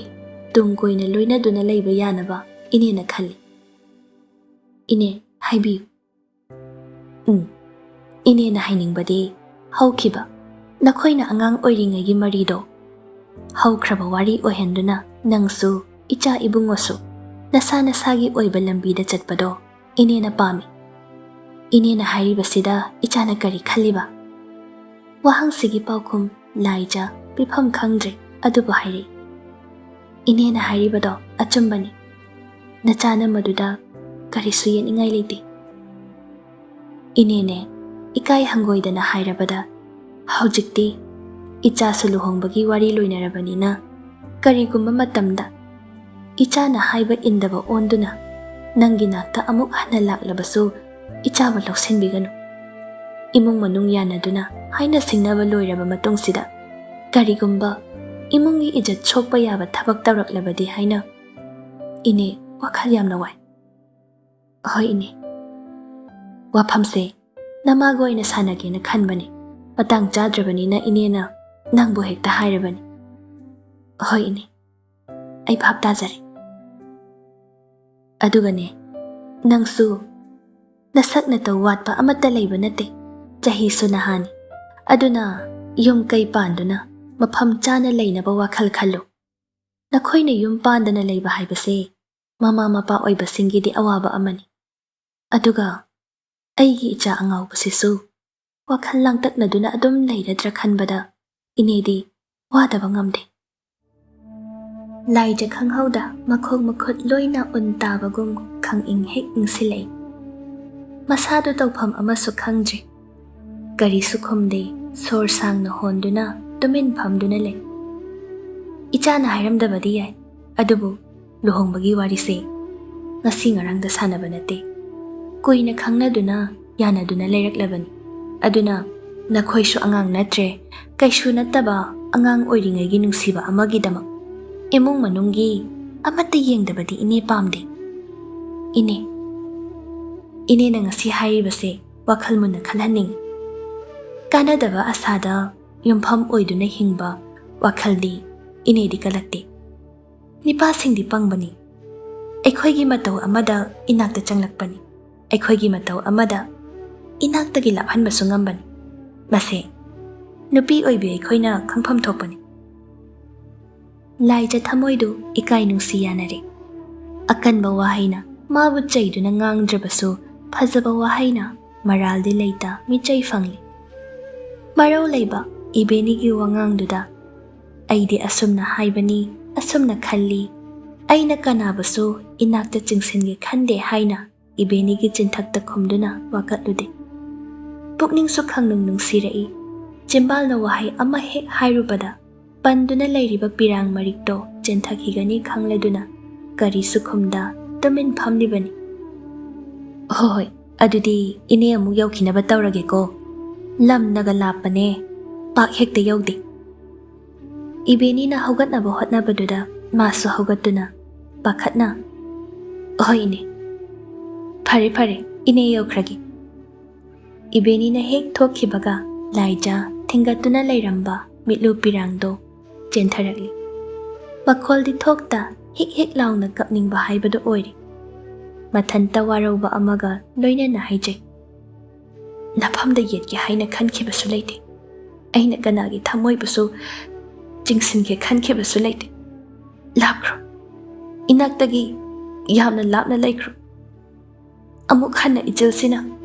ꯇꯨꯡ ꯀꯣꯏꯅ ꯂꯣꯏꯅꯗꯨꯅ ꯂꯩꯕ ꯌꯥꯅꯕ ꯏꯅꯦꯅ ꯈꯜꯂꯤ꯫" "ꯏꯅꯦ, ꯍꯥꯏꯕꯤꯌꯨ꯫" "ꯎꯝ, ꯏꯅꯦꯅ ꯍꯥꯏꯅꯤꯡꯕꯗꯤ ꯍꯧꯈꯤꯕ ꯅꯈꯣꯏꯅ ꯑꯉꯥꯡ ꯑꯣꯏꯔꯤꯉꯩꯒꯤ ꯃꯔꯤꯗꯣ ꯍꯧꯈ꯭ꯔꯕ ꯋꯥꯔꯤ ꯑꯣꯏꯍꯟꯗꯨꯅ ꯅꯪꯁꯨ ꯏꯆꯥ ꯏꯕꯨꯡꯉꯣꯁꯨ ꯅꯁꯥ ꯅꯁꯥꯒꯤ ꯑꯣꯏꯕ ꯂꯝꯕꯤꯗ ꯆꯠꯄꯗꯣ ꯏꯅꯦꯅ ꯄꯥꯝꯃꯤ꯫ ꯏꯅꯦꯅ ꯍꯥꯏꯔꯤꯕꯁꯤꯗ ꯏꯆꯥꯅ ꯀꯔꯤ ꯈꯜꯂꯤꯕ?" ꯋꯥꯍꯪꯁꯤꯒꯤ ꯄꯥꯎꯈꯨꯝ ꯂꯥꯏꯖ ꯄꯤꯐꯝ ꯈꯪꯗ꯭ꯔꯦ, ꯑꯗꯨꯕꯨ ꯍꯥꯏꯔꯛꯏ, "ꯏꯅꯦꯅ ꯍꯥꯏꯔꯤꯕꯗꯣ ꯑꯆꯨꯝꯕꯅꯤ꯫ ꯅꯆꯥꯅ ꯃꯗꯨꯗ ꯀꯔꯤꯁꯨ ꯌꯦꯠꯅꯤꯡꯉꯥꯏ ꯂꯩꯇꯦ꯫" ꯏꯅꯦꯅꯦ ꯏꯀꯥꯏ ꯍꯪꯒꯣꯏꯗꯅ ꯍꯥꯏꯔꯕꯗ, "ꯍꯧꯖꯤꯛꯇꯤ ꯏꯆꯥꯁꯨ ꯂꯨꯍꯣꯡꯕꯒꯤ ꯋꯥꯔꯤ ꯂꯣꯏꯅꯔꯕꯅꯤꯅ ꯀꯔꯤꯒꯨꯝꯕ ꯃꯇꯝꯗ ꯏꯆꯥꯅ ꯍꯥꯏꯕ ꯏꯟꯗꯕ ꯑꯣꯟꯗꯨꯅ ꯅꯪꯒꯤ ꯅꯥꯛꯇ ꯑꯃꯨꯛ ꯍꯟꯅ ꯂꯥꯛꯂꯕꯁꯨ, ꯏꯆꯥꯕꯨ ꯂꯧꯁꯤꯟꯕꯤꯒꯅꯨ꯫ ꯏꯃꯨꯡ ꯃꯅꯨꯡ ꯌꯥꯅꯗꯨꯅ ꯍꯥꯏꯅ ꯁꯤꯡꯅꯕ ꯂꯣꯏꯔꯕ ꯃꯇꯨꯡꯁꯤꯗ, ꯀꯔꯤꯒꯨꯝꯕ ꯏꯃꯨꯡꯒꯤ ꯏꯖꯠ ꯁꯣꯛꯄ ꯌꯥꯕ ꯊꯕꯛ ꯇꯧꯔꯛꯂꯕꯗꯤ ꯍꯥꯏꯅ꯫ ꯏꯅꯦ, ꯋꯥꯈꯜ ꯌꯥꯝꯅ ꯋꯥꯏ꯫ ꯍꯣꯏ ꯏꯅꯦ, ꯋꯥꯐꯝꯁꯦ ꯅꯃꯥꯒ ꯑꯣꯏꯅ ꯁꯥꯟꯅꯒꯦꯅ ꯈꯟꯕꯅꯤ꯫ ꯃꯇꯥꯡ ꯆꯥꯗ꯭ꯔꯕꯅꯤꯅ ꯏꯅꯦꯅ ꯅꯪꯕꯨ ꯍꯦꯛꯇ ꯍꯥꯏꯔꯕꯅꯤ꯫ ꯍꯣꯏ ꯏꯅꯦ, ꯑꯩ ꯚꯥꯞ ꯇꯥꯖꯔꯦ꯫ ꯑꯗꯨꯒꯅꯦ, ꯅꯪꯁꯨ ꯅꯁꯛ ꯅꯇꯧ ꯋꯥꯠꯄ ꯑꯃꯠꯇ ꯂꯩꯕ ꯅꯠꯇꯦ꯫ ꯆꯍꯤꯁꯨ ꯅꯍꯥꯅꯤ꯫ ꯑꯗꯨꯅ ꯌꯨꯝ ꯀꯩ ꯄꯥꯟꯗꯨꯅ ꯃꯐꯝ ꯆꯥꯅ ꯂꯩꯅꯕ ꯋꯥꯈꯜ ꯈꯜꯂꯨ꯫ ꯅꯈꯣꯏꯅ ꯌꯨꯝ ꯄꯥꯟꯗꯅ ꯂꯩꯕ ꯍꯥꯏꯕꯁꯦ ꯃꯃꯥ ꯃꯄꯥ ꯑꯣꯏꯕꯁꯤꯡꯒꯤꯗꯤ ꯑꯋꯥꯕ ꯑꯃꯅꯤ꯫ ꯑꯗꯨꯒ ꯑꯩꯒꯤ ꯏꯆꯥ ꯑꯉꯥꯎꯕꯁꯤꯁꯨ ꯋꯥꯈꯜ ꯂꯥꯡꯇꯛꯅꯗꯨꯅ ꯑꯗꯨꯝ ꯂꯩꯔꯗ꯭ꯔꯥ ꯈꯟꯕꯗ ꯏꯅꯦꯗꯤ ꯋꯥꯗꯕ ꯉꯝꯗꯦ꯫ ꯂꯥꯏꯖ ꯈꯪꯍꯧꯗ ꯃꯈꯣꯡ ꯃꯈꯨꯠ ꯂꯣꯏꯅ ꯎꯟ ꯇꯥꯕꯒꯨꯝ ꯈꯪꯏꯪ ꯍꯦꯛ ꯏꯪꯁꯤꯜꯂꯛꯏ꯫ ꯃꯁꯥꯗꯨ ꯇꯧꯐꯝ ꯑꯃꯁꯨ ꯈꯪꯗ꯭ꯔꯦ꯫ ꯀꯔꯤꯁꯨ ꯈꯨꯝꯗꯦ, ꯁꯣꯔ ꯁꯥꯡꯅ ꯍꯣꯟꯗꯨꯅ ꯇꯨꯃꯤꯟ ꯐꯝꯗꯨꯅ ꯂꯩ꯫ ꯏꯆꯥꯅ ꯍꯥꯏꯔꯝꯗꯕꯗꯤ ꯌꯥꯏ, ꯑꯗꯨꯕꯨ ꯂꯨꯍꯣꯡꯕꯒꯤ ꯋꯥꯔꯤꯁꯦ ꯉꯁꯤ ꯉꯔꯥꯡꯗ ꯁꯥꯟꯅꯕ ꯅꯠꯇꯦ꯫ ꯀꯨꯏꯅ ꯈꯪꯅꯗꯨꯅ ꯌꯥꯅꯗꯨꯅ ꯂꯩꯔꯛꯂꯕꯅꯤ꯫ ꯑꯗꯨꯅ ꯅꯈꯣꯏꯁꯨ ꯑꯉꯥꯡ ꯅꯠꯇ꯭ꯔꯦ, ꯀꯩꯁꯨ ꯅꯠꯇꯕ ꯑꯉꯥꯡ ꯑꯣꯏꯔꯤꯉꯩꯒꯤ ꯅꯨꯡꯁꯤꯕ ꯑꯃꯒꯤꯗꯃꯛ ꯏꯃꯨꯡ ꯃꯅꯨꯡꯒꯤ ꯑꯃꯠꯇ ꯌꯦꯡꯗꯕꯗꯤ ꯏꯅꯦ ꯄꯥꯝꯗꯦ꯫ ꯏꯅꯦ, ꯏꯅꯦꯅ ꯉꯁꯤ ꯍꯥꯏꯔꯤꯕꯁꯦ ꯋꯥꯈꯜ ꯃꯨꯟꯅ ꯈꯜꯍꯟꯅꯤꯡꯏ꯫ ꯀꯥꯟꯅꯗꯕ ꯑꯁꯥꯗ ꯌꯨꯝꯐꯝ ꯑꯣꯏꯗꯨꯅ ꯍꯤꯡꯕ ꯋꯥꯈꯜꯗꯤ ꯏꯅꯦꯗꯤ ꯀꯜꯂꯛꯇꯦ꯫ ꯅꯤꯄꯥꯁꯤꯡꯗꯤ ꯄꯪꯕꯅꯤ꯫ ꯑꯩꯈꯣꯏꯒꯤ ꯃꯇꯧ ꯑꯃꯗ ꯏꯅꯥꯛꯇ ꯆꯪꯂꯛꯄꯅꯤ, ꯑꯩꯈꯣꯏꯒꯤ ꯃꯇꯧ ꯑꯃꯗ ꯏꯅꯥꯛꯇꯒꯤ ꯂꯥꯞꯍꯟꯕꯁꯨ ꯉꯝꯕꯅꯤ꯫ ꯃꯁꯦ ꯅꯨꯄꯤ ꯑꯣꯏꯕꯤ ꯑꯩꯈꯣꯏꯅ ꯈꯪꯐꯝ ꯊꯣꯛꯄꯅꯤ꯫ ꯂꯥꯏꯖ ꯊꯃꯣꯏꯗꯨ ꯏꯀꯥꯏ ꯅꯨꯡꯁꯤ ꯌꯥꯅꯔꯦ꯫ ꯑꯀꯟꯕ ꯋꯥꯍꯩꯅ ꯃꯥꯕꯨ ꯆꯩꯗꯨꯅ ꯉꯥꯡꯗ꯭ꯔꯕꯁꯨ, ꯐꯖꯕ ꯋꯥꯍꯩꯅ ꯃꯔꯥꯜꯗꯤ ꯂꯩꯇ ꯃꯤꯆꯩ ꯐꯪꯂꯤ꯫ ꯃꯔꯧ ꯂꯩꯕ ꯏꯕꯦꯅꯤꯒꯤ ꯋꯥꯉꯥꯡꯗꯨꯗ ꯑꯩꯗꯤ ꯑꯁꯨꯝꯅ ꯍꯥꯏꯕꯅꯤ, ꯑꯁꯨꯝꯅ ꯈꯜꯂꯤ, ꯑꯩꯅ ꯀꯅꯥꯕꯨꯁꯨ ꯏꯅꯥꯛꯇ ꯆꯤꯡꯁꯤꯟꯒꯦ ꯈꯟꯗꯦ ꯍꯥꯏꯅ ꯏꯕꯦꯅꯤꯒꯤ ꯆꯤꯟꯊꯛꯇ ꯈꯨꯝꯗꯨꯅ ꯋꯥꯀꯠꯂꯨꯗꯦ꯫ ꯄꯨꯛꯅꯤꯡꯁꯨ ꯈꯪꯅꯨꯡ ꯅꯨꯡꯁꯤꯔꯛꯏ꯫ ꯆꯤꯝꯕꯥꯜꯅ ꯋꯥꯍꯩ ꯑꯃ ꯍꯦꯛ ꯍꯥꯏꯔꯨꯕꯗ ꯄꯟꯗꯨꯅ ꯂꯩꯔꯤꯕ ꯄꯤꯔꯥꯡ ꯃꯔꯤꯛꯇꯣ ꯆꯦꯟꯊꯈꯤꯒꯅꯤ ꯈꯪꯂꯗꯨꯅ ꯀꯔꯤꯁꯨ ꯈꯨꯝꯗ ꯇꯨꯃꯤꯟ ꯐꯝꯂꯤꯕꯅꯤ꯫ "ꯍꯣꯏ ꯍꯣꯏ, ꯑꯗꯨꯗꯤ ꯏꯅꯦ ꯑꯃꯨꯛ ꯌꯧꯈꯤꯅꯕ ꯇꯧꯔꯒꯦꯀꯣ꯫ ꯂꯝꯅꯒ ꯂꯥꯞꯄꯅꯦ, ꯄꯥꯛ ꯍꯦꯛꯇ ꯌꯧꯗꯦ꯫" ꯏꯕꯦꯅꯤꯅ ꯍꯧꯒꯠꯅꯕ ꯍꯣꯠꯅꯕꯗꯨꯗ ꯃꯥꯁꯨ ꯍꯧꯒꯠꯇꯨꯅ ꯄꯥꯈꯠꯅ, "ꯍꯣꯏ ꯏꯅꯦ, ꯐꯔꯦ ꯐꯔꯦ, ꯏꯅꯦ ꯌꯧꯈ꯭ꯔꯒꯦ꯫" ꯏꯕꯦꯅꯤꯅ ꯍꯦꯛ ꯊꯣꯛꯈꯤꯕꯒ ꯂꯥꯏꯖꯥ ꯊꯤꯡꯒꯠꯇꯨꯅ ꯂꯩꯔꯝꯕ ꯃꯤꯠꯂꯨ ꯄꯤꯔꯥꯡꯗꯣ ꯆꯦꯟꯊꯔꯛꯂꯤ꯫ ꯃꯈꯣꯜꯗꯤ ꯊꯣꯛꯇ ꯍꯤꯛ ꯍꯤꯛ ꯂꯥꯎꯅ ꯀꯞꯅꯤꯡꯕ ꯍꯥꯏꯕꯗꯨ ꯑꯣꯏꯔꯦ꯫ ꯃꯊꯟꯇ ꯋꯥꯔꯧꯕ ꯑꯃꯒ ꯂꯣꯏꯅꯅ ꯍꯥꯏꯖꯩ, "ꯅꯐꯝꯗ ꯌꯦꯠꯀꯦ ꯍꯥꯏꯅ ꯈꯟꯈꯤꯕꯁꯨ ꯂꯩꯇꯦ꯫ ꯑꯩꯅ ꯀꯅꯥꯒꯤ ꯊꯃꯣꯏꯕꯨꯁꯨ ꯆꯤꯡꯁꯤꯟꯒꯦ ꯈꯟꯈꯤꯕꯁꯨ ꯂꯩꯇꯦ꯫ ꯂꯥꯞꯈ꯭ꯔꯣ, ꯏꯅꯥꯛꯇꯒꯤ ꯌꯥꯝꯅ ꯂꯥꯞꯅ ꯂꯩꯈ꯭ꯔꯣ꯫ ꯑꯃꯨꯛ ꯍꯟꯅ ꯏꯆꯤꯜꯁꯤꯅ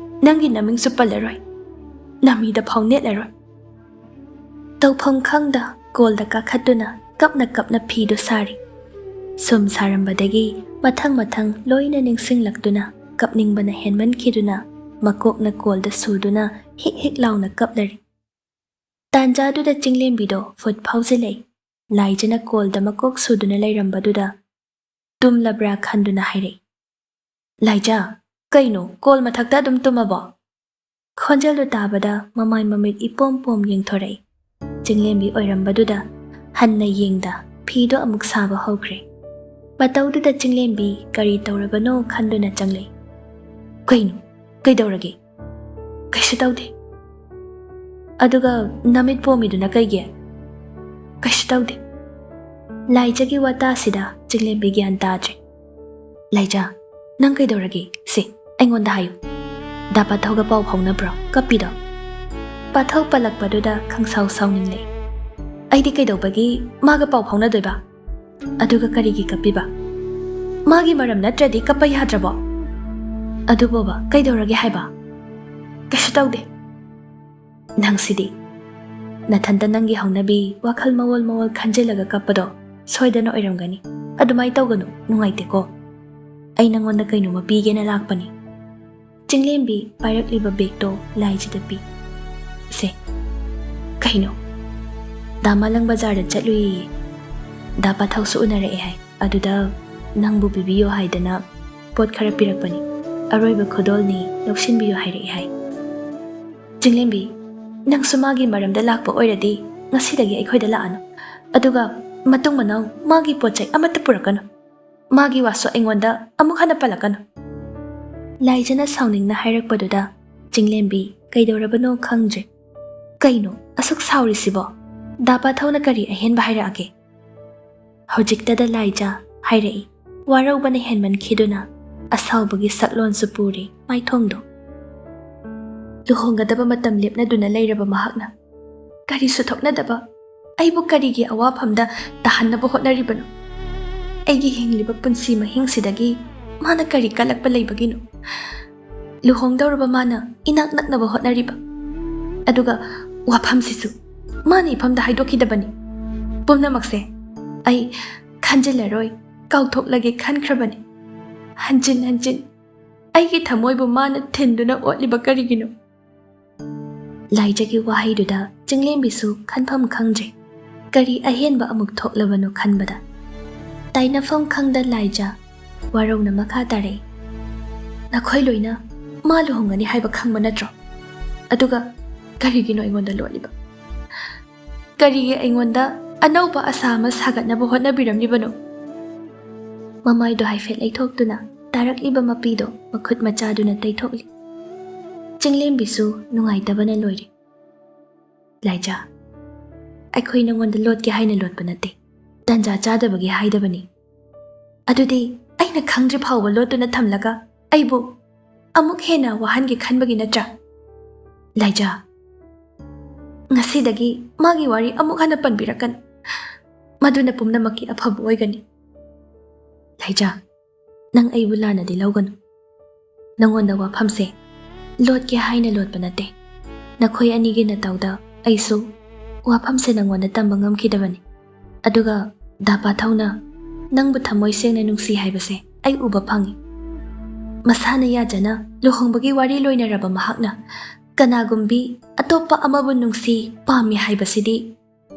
ꯅꯪꯒꯤ ꯅꯃꯤꯡꯁꯨ ꯄꯜꯂꯔꯣꯏ, ꯅꯃꯤꯗ ꯐꯥꯎ ꯅꯦꯠꯂꯔꯣꯏ꯫" ꯇꯧꯐꯝ ꯈꯪꯗ ꯀꯣꯜꯗ ꯀꯥꯈꯠꯇꯨꯅ ꯀꯞꯅ ꯀꯞꯅ ꯐꯤꯗꯨ ꯁꯥꯔꯤ꯫ ꯁꯨꯝ ꯁꯥꯔꯝꯕꯗꯒꯤ ꯃꯊꯪ ꯃꯊꯪ ꯂꯣꯏꯅ ꯅꯤꯡꯁꯤꯡꯂꯛꯇꯨꯅ ꯀꯞꯅꯤꯡꯕꯅ ꯍꯦꯟꯃꯟꯈꯤꯗꯨꯅ ꯃꯀꯣꯛꯅ ꯀꯣꯜꯗ ꯁꯨꯗꯨꯅ ꯍꯤꯛ ꯍꯤꯛ ꯂꯥꯎꯅ ꯀꯞꯂꯔꯤ꯫ ꯇꯥꯟꯖꯥꯗꯨꯗ ꯆꯤꯡꯂꯦꯝꯕꯤꯗꯣ ꯐꯨꯠ ꯐꯥꯎꯖꯤꯜꯂꯛꯏ꯫ ꯂꯥꯏꯖꯅ ꯀꯣꯜꯗ ꯃꯀꯣꯛ ꯁꯨꯗꯨꯅ ꯂꯩꯔꯝꯕꯗꯨꯗ ꯇꯨꯝꯂꯕ꯭ꯔꯥ ꯈꯟꯗꯨꯅ ꯍꯥꯏꯔꯛꯏ꯫ "ꯂꯥꯏꯖ, ꯀꯩꯅꯣ, ꯀꯣꯜ ꯃꯊꯛꯇ ꯑꯗꯨꯝ ꯇꯨꯝꯃꯕꯣ?" ꯈꯣꯟꯖꯦꯜꯗꯨ ꯇꯥꯕꯗ ꯃꯃꯥꯏ ꯃꯃꯤꯠ ꯏꯄꯣꯝ ꯄꯣꯝ ꯌꯦꯡꯊꯣꯔꯛꯏ꯫ ꯆꯤꯡꯂꯦꯝꯕꯤ ꯑꯣꯏꯔꯝꯕꯗꯨꯗ ꯍꯟꯅ ꯌꯦꯡꯗ ꯐꯤꯗꯣ ꯑꯃꯨꯛ ꯁꯥꯕ ꯍꯧꯈ꯭ꯔꯦ꯫ ꯃꯇꯧꯗꯨꯗ ꯆꯤꯡꯂꯦꯝꯕꯤ ꯀꯔꯤ ꯇꯧꯔꯕꯅꯣ ꯈꯟꯗꯨꯅ ꯆꯪꯂꯛꯏ꯫ "ꯀꯩꯅꯣ, ꯀꯩꯗꯧꯔꯒꯦ?" "ꯀꯩꯁꯨ ꯇꯧꯗꯦ꯫" "ꯑꯗꯨꯒ ꯅꯃꯤꯠ ꯄꯣꯝꯃꯤꯗꯨꯅ ꯀꯩꯒꯤ?" "ꯀꯩꯁꯨ ꯇꯧꯗꯦ꯫" ꯂꯥꯏꯖꯒꯤ ꯋꯥꯇꯥꯁꯤꯗ ꯆꯤꯡꯂꯦꯝꯕꯤ ꯒ꯭ꯌꯥꯟ ꯇꯥꯗ꯭ꯔꯦ꯫ "ꯂꯥꯏꯖ, ꯅꯪ ꯀꯩꯗꯧꯔꯒꯦ? ꯁꯦ, ꯑꯩꯉꯣꯟꯗ ꯍꯥꯏꯌꯨ꯫ ꯗꯥ ꯄꯥꯊꯧꯒ ꯄꯥꯎ ꯐꯥꯎꯅꯕ꯭ꯔꯣ, ꯀꯞꯄꯤꯗꯣ?" ꯄꯥꯊꯧ ꯄꯜꯂꯛꯄꯗꯨꯗ ꯈꯪꯁꯥꯎ ꯁꯥꯎꯅꯤꯡꯂꯦ꯫ "ꯑꯩꯗꯤ ꯀꯩꯗꯧꯕꯒꯤ ꯃꯥꯒ ꯄꯥꯎ ꯐꯥꯎꯅꯗꯣꯏꯕ? ꯑꯗꯨꯒ ꯀꯔꯤꯒꯤ ꯀꯞꯄꯤꯕ? ꯃꯥꯒꯤ ꯃꯔꯝ ꯅꯠꯇ꯭ꯔꯗꯤ ꯀꯞꯄ ꯌꯥꯗ꯭ꯔꯕꯣ? ꯑꯗꯨꯕꯣꯕ ꯀꯩꯗꯧꯔꯒꯦ ꯍꯥꯏꯕ?" "ꯀꯩꯁꯨ ꯇꯧꯗꯦ꯫" "ꯅꯪꯁꯤꯗꯤ꯫ ꯅꯊꯟꯇ ꯅꯪꯒꯤ ꯍꯧꯅꯕꯤ ꯋꯥꯈꯜ ꯃꯑꯣꯜ ꯃꯑꯣꯜ ꯈꯟꯖꯤꯜꯂꯒ ꯀꯞꯄꯗꯣ ꯁꯣꯏꯗꯅ ꯑꯣꯏꯔꯝꯒꯅꯤ꯫ ꯑꯗꯨꯃꯥꯏ ꯇꯧꯒꯅꯨ, ꯅꯨꯡꯉꯥꯏꯇꯦꯀꯣ꯫ ꯑꯩ ꯅꯪꯉꯣꯟꯗ ꯀꯩꯅꯣꯝꯃ ꯄꯤꯒꯦꯅ ꯂꯥꯛꯄꯅꯤ꯫" ꯆꯤꯡꯂꯦꯝꯕꯤ ꯄꯥꯏꯔꯛꯂꯤꯕ ꯕꯦꯒꯇꯣ ꯂꯥꯏꯖꯗ ꯄꯤ꯫ "ꯁꯦ꯫" "ꯀꯩꯅꯣ?" ꯗꯥ ꯃꯥꯂꯪ ꯕꯖꯥꯔꯗ ꯆꯠꯂꯨꯏꯌꯦ꯫ ꯗꯥ ꯄꯥꯊꯧꯁꯨ ꯎꯅꯔꯛꯑꯦ ꯍꯥꯏ꯫ ꯑꯗꯨꯗ ꯅꯪꯕꯨ ꯄꯤꯕꯤꯌꯣ ꯍꯥꯏꯗꯅ ꯄꯣꯠ ꯈꯔ ꯄꯤꯔꯛꯄꯅꯤ꯫ ꯑꯔꯣꯏꯕ ꯈꯨꯗꯣꯜꯅꯤ, ꯂꯧꯁꯤꯟꯕꯤꯌꯨ ꯍꯥꯏꯔꯛꯑꯦ ꯍꯥꯏ꯫ ꯆꯤꯡꯂꯦꯝꯕꯤ, ꯅꯪꯁꯨ ꯃꯥꯒꯤ ꯃꯔꯝꯗ ꯂꯥꯛꯄ ꯑꯣꯏꯔꯗꯤ ꯉꯁꯤꯗꯒꯤ ꯑꯩꯈꯣꯏꯗ ꯂꯥꯛꯑꯅꯨ꯫ ꯑꯗꯨꯒ ꯃꯇꯨꯡ ꯃꯅꯥꯎ ꯃꯥꯒꯤ ꯄꯣꯠ ꯆꯩ ꯑꯃꯠꯇ ꯄꯨꯔꯛꯀꯅꯨ꯫ ꯃꯥꯒꯤ ꯋꯥꯁꯨ ꯑꯩꯉꯣꯟꯗ ꯑꯃꯨꯛ ꯍꯟꯅ ꯄꯜꯂꯛꯀꯅꯨ꯫ ꯂꯥꯏꯖꯅ ꯁꯥꯎꯅꯤꯡꯅ ꯍꯥꯏꯔꯛꯄꯗꯨꯗ ꯆꯤꯡꯂꯦꯝꯕꯤ ꯀꯩꯗꯧꯔꯕꯅꯣ ꯈꯪꯗ꯭ꯔꯦ꯫ ꯀꯩꯅꯣ ꯑꯁꯨꯛ ꯁꯥꯎꯔꯤꯁꯤꯕꯣ? ꯗꯥ ꯄꯥꯊꯧꯅ ꯀꯔꯤ ꯑꯍꯦꯟꯕ ꯍꯥꯏꯔꯛꯑꯒꯦ? ꯍꯧꯖꯤꯛꯇꯗ ꯂꯥꯏꯖ ꯍꯥꯏꯔꯛꯏ꯫ ꯋꯥꯔꯧꯕꯅ ꯍꯦꯟꯃꯟꯈꯤꯗꯨꯅ ꯑꯁꯥꯎꯕꯒꯤ ꯁꯛꯂꯣꯟꯁꯨ ꯄꯨꯔꯤ ꯃꯥꯏꯊꯣꯡꯗꯣ꯫ ꯂꯨꯍꯣꯡꯒꯗꯕ ꯃꯇꯝ ꯂꯦꯞꯅꯗꯨꯅ ꯂꯩꯔꯕ ꯃꯍꯥꯛꯅ ꯀꯔꯤꯁꯨ ꯊꯣꯛꯅꯗꯕ ꯑꯩꯕꯨ ꯀꯔꯤꯒꯤ ꯑꯋꯥꯐꯝꯗ ꯇꯥꯍꯟꯅꯕ ꯍꯣꯠꯅꯔꯤꯕꯅꯣ? ꯑꯩꯒꯤ ꯍꯤꯡꯂꯤꯕ ꯄꯨꯟꯁꯤ ꯃꯍꯤꯡꯁꯤꯗꯒꯤ ꯃꯥꯅ ꯀꯔꯤ ꯀꯜꯂꯛꯄ ꯂꯩꯕꯒꯤꯅꯣ? ꯂꯨꯍꯣꯡꯗꯧꯔꯕ ꯃꯥꯅ ꯏꯅꯥꯛ ꯅꯛꯅꯕ ꯍꯣꯠꯅꯔꯤꯕ, ꯑꯗꯨꯒ ꯋꯥꯐꯝꯁꯤꯁꯨ ꯃꯥꯅ ꯏꯐꯝꯗ ꯍꯥꯏꯗꯣꯛꯈꯤꯗꯕꯅꯤ꯫ ꯄꯨꯝꯅꯃꯛꯁꯦ ꯑꯩ ꯈꯟꯖꯤꯜꯂꯔꯣꯏ, ꯀꯥꯎꯊꯣꯛꯂꯒꯦ ꯈꯟꯈ꯭ꯔꯕꯅꯤ꯫ ꯍꯟꯖꯤꯟ ꯍꯟꯖꯤꯟ ꯑꯩꯒꯤ ꯊꯃꯣꯏꯕꯨ ꯃꯥꯅ ꯊꯤꯟꯗꯨꯅ ꯑꯣꯠꯂꯤꯕ ꯀꯔꯤꯒꯤꯅꯣ? ꯂꯥꯏꯖꯒꯤ ꯋꯥꯍꯩꯗꯨꯗ ꯆꯤꯡꯂꯦꯝꯕꯤꯁꯨ ꯈꯟꯐꯝ ꯈꯪꯗ꯭ꯔꯦ꯫ ꯀꯔꯤ ꯑꯍꯦꯟꯕ ꯑꯃꯨꯛ ꯊꯣꯛꯂꯕꯅꯣ ꯈꯟꯕꯗ ꯇꯥꯏꯅꯐꯝ ꯈꯪꯗ ꯂꯥꯏꯖ ꯋꯥꯔꯧꯅ ꯃꯈꯥ ꯇꯥꯔꯛꯏ꯫ ꯅꯈꯣꯏ ꯂꯣꯏꯅ ꯃꯥ ꯂꯨꯍꯣꯡꯒꯅꯤ ꯍꯥꯏꯕ ꯈꯪꯕ ꯅꯠꯇ꯭ꯔꯣ? ꯑꯗꯨꯒ ꯀꯔꯤꯒꯤꯅꯣ ꯑꯩꯉꯣꯟꯗ ꯂꯣꯠꯂꯤꯕ? ꯀꯔꯤꯒꯤ ꯑꯩꯉꯣꯟꯗ ꯑꯅꯧꯕ ꯑꯁꯥ ꯑꯃ ꯁꯥꯒꯠꯅꯕ ꯍꯣꯠꯅꯕꯤꯔꯝꯂꯤꯕꯅꯣ? ꯃꯃꯥꯏꯗꯣ ꯍꯥꯏꯐꯦꯠ ꯂꯩꯊꯣꯛꯇꯨꯅ ꯇꯥꯔꯛꯂꯤꯕ ꯃꯄꯤꯗꯣ ꯃꯈꯨꯠ ꯃꯆꯥꯗꯨꯅ ꯇꯩꯊꯣꯛꯂꯤ꯫ ꯆꯤꯡꯂꯦꯝꯕꯤꯁꯨ ꯅꯨꯡꯉꯥꯏꯇꯕꯅ ꯂꯣꯏꯔꯦ꯫ ꯂꯥꯏꯖꯥ, ꯑꯩꯈꯣꯏ ꯅꯉꯣꯟꯗ ꯂꯣꯠꯀꯦ ꯍꯥꯏꯅ ꯂꯣꯠꯄ ꯅꯠꯇꯦ, ꯇꯟꯖꯥ ꯆꯥꯗꯕꯒꯤ ꯍꯥꯏꯗꯕꯅꯤ꯫ ꯑꯗꯨꯗꯤ ꯑꯩꯅ ꯈꯪꯗ꯭ꯔꯤ ꯐꯥꯎꯕ ꯂꯣꯠꯇꯨꯅ ꯊꯝꯂꯒ ꯑꯩꯕꯨ ꯑꯃꯨꯛ ꯍꯦꯟꯅ ꯋꯥꯍꯟꯒꯦ ꯈꯟꯕꯒꯤ ꯅꯠꯇ꯭ꯔꯥ? ꯂꯥꯏꯖꯥ, ꯉꯁꯤꯗꯒꯤ ꯃꯥꯒꯤ ꯋꯥꯔꯤ ꯑꯃꯨꯛ ꯍꯟꯅ ꯄꯟꯕꯤꯔꯛꯀꯅꯨ꯫ ꯃꯗꯨꯅ ꯄꯨꯝꯅꯃꯛꯀꯤ ꯑꯐꯕ ꯑꯣꯏꯒꯅꯤ꯫ ꯂꯥꯏꯖꯥ, ꯅꯪ ꯑꯩꯕꯨ ꯂꯥꯟꯅꯗꯤ ꯂꯧꯒꯅꯨ꯫ ꯅꯉꯣꯟꯗ ꯋꯥꯐꯝꯁꯦ ꯂꯣꯠꯀꯦ ꯍꯥꯏꯅ ꯂꯣꯠꯄ ꯅꯠꯇꯦ꯫ ꯅꯈꯣꯏ ꯑꯅꯤꯒꯤ ꯅꯇꯧꯗ ꯑꯩꯁꯨ ꯋꯥꯐꯝꯁꯦ ꯅꯉꯣꯟꯗ ꯇꯝꯕ ꯉꯝꯈꯤꯗꯕꯅꯤ꯫ ꯑꯗꯨꯒ ꯗꯥ ꯄꯥꯊꯧꯅ ꯅꯪꯕꯨ ꯊꯃꯣꯏ ꯁꯦꯡꯅ ꯅꯨꯡꯁꯤ ꯍꯥꯏꯕꯁꯦ ꯑꯩ ꯎꯕ ꯐꯪꯏ꯫ ꯃꯁꯥꯅ ꯌꯥꯖꯅ ꯂꯨꯍꯣꯡꯕꯒꯤ ꯋꯥꯔꯤ ꯂꯣꯏꯅꯔꯕ ꯃꯍꯥꯛꯅ ꯀꯅꯥꯒꯨꯝꯕꯤ ꯑꯇꯣꯞꯄ ꯑꯃꯕꯨ ꯅꯨꯡꯁꯤ ꯄꯥꯝꯃꯤ ꯍꯥꯏꯕꯁꯤꯗꯤ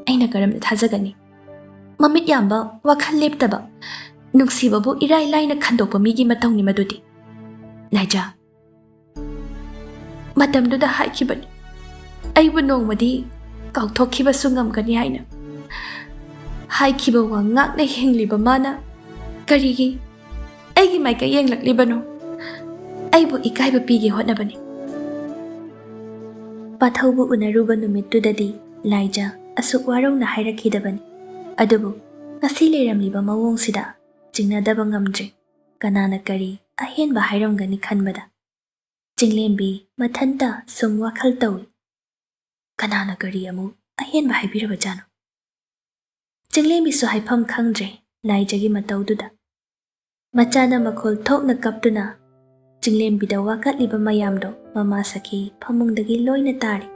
ꯑꯩꯅ ꯀꯔꯝꯅ ꯊꯥꯖꯒꯅꯤ? ꯃꯃꯤꯠ ꯌꯥꯝꯕ, ꯋꯥꯈꯜ ꯂꯦꯞꯇꯕ, ꯅꯨꯡꯁꯤꯕꯕꯨ ꯏꯔꯥꯏ ꯂꯥꯏꯅ ꯈꯟꯗꯣꯛꯄ ꯃꯤꯒꯤ ꯃꯇꯧꯅꯤ ꯃꯗꯨꯗꯤ꯫ ꯂꯥꯏꯖꯥ, ꯃꯇꯝꯗꯨꯗ ꯍꯥꯏꯈꯤꯕꯅꯤ, ꯑꯩꯕꯨ ꯅꯣꯡꯃꯗꯤ ꯀꯥꯎꯊꯣꯛꯈꯤꯕꯁꯨ ꯉꯝꯒꯅꯤ ꯍꯥꯏꯅ꯫ ꯍꯥꯏꯈꯤꯕ ꯋꯥ ꯉꯥꯛꯅ ꯍꯤꯡꯂꯤꯕ ꯃꯥꯅ ꯀꯔꯤꯒꯤ ꯑꯩꯒꯤ ꯃꯥꯏꯀꯩ ꯌꯦꯡꯂꯛꯂꯤꯕꯅꯣ? ꯑꯩꯕꯨ ꯏꯀꯥꯏꯕ ꯄꯤꯒꯦ ꯍꯣꯠꯅꯕꯅꯤ꯫ ꯄꯥꯊꯧꯕꯨ ꯎꯅꯔꯨꯕ ꯅꯨꯃꯤꯠꯇꯨꯗꯗꯤ ꯂꯥꯏꯖꯥ ꯑꯁꯨꯛ ꯋꯥꯔꯧꯅ ꯍꯥꯏꯔꯛꯈꯤꯗꯕꯅꯤ꯫ ꯑꯗꯨꯕꯨ ꯉꯁꯤ ꯂꯩꯔꯝꯂꯤꯕ ꯃꯑꯣꯡꯁꯤꯗ ꯆꯤꯡꯅꯗꯕ ꯉꯝꯗ꯭ꯔꯦ꯫ ꯀꯅꯥꯅ ꯀꯔꯤ ꯑꯍꯦꯟꯕ ꯍꯥꯏꯔꯝꯒꯅꯤ ꯈꯟꯕꯗ ꯆꯤꯡꯂꯦꯝꯕꯤ ꯃꯊꯟꯇ ꯁꯨꯝ ꯋꯥꯈꯜ ꯇꯧꯏ꯫ ꯀꯅꯥꯅ ꯀꯔꯤ ꯑꯃꯨꯛ ꯑꯍꯦꯟꯕ ꯍꯥꯏꯕꯤꯔꯕꯖꯥꯠꯅꯣ? ꯆꯤꯡꯂꯦꯝꯕꯤꯁꯨ ꯍꯥꯏꯐꯝ ꯈꯪꯗ꯭ꯔꯦ ꯂꯥꯏꯖꯥꯒꯤ ꯃꯇꯧꯗꯨꯗ꯫ ꯃꯆꯥꯅ ꯃꯈꯣꯜ ꯊꯣꯛꯅ ꯀꯞꯇꯨꯅ ꯆꯤꯡꯂꯦꯝꯕꯤꯗ ꯋꯥꯀꯠꯂꯤꯕ ꯃꯌꯥꯝꯗꯣ ꯃꯃꯥ ꯁꯈꯤ ꯐꯃꯨꯡꯗꯒꯤ ꯂꯣꯏꯅ ꯇꯥꯔꯤ꯫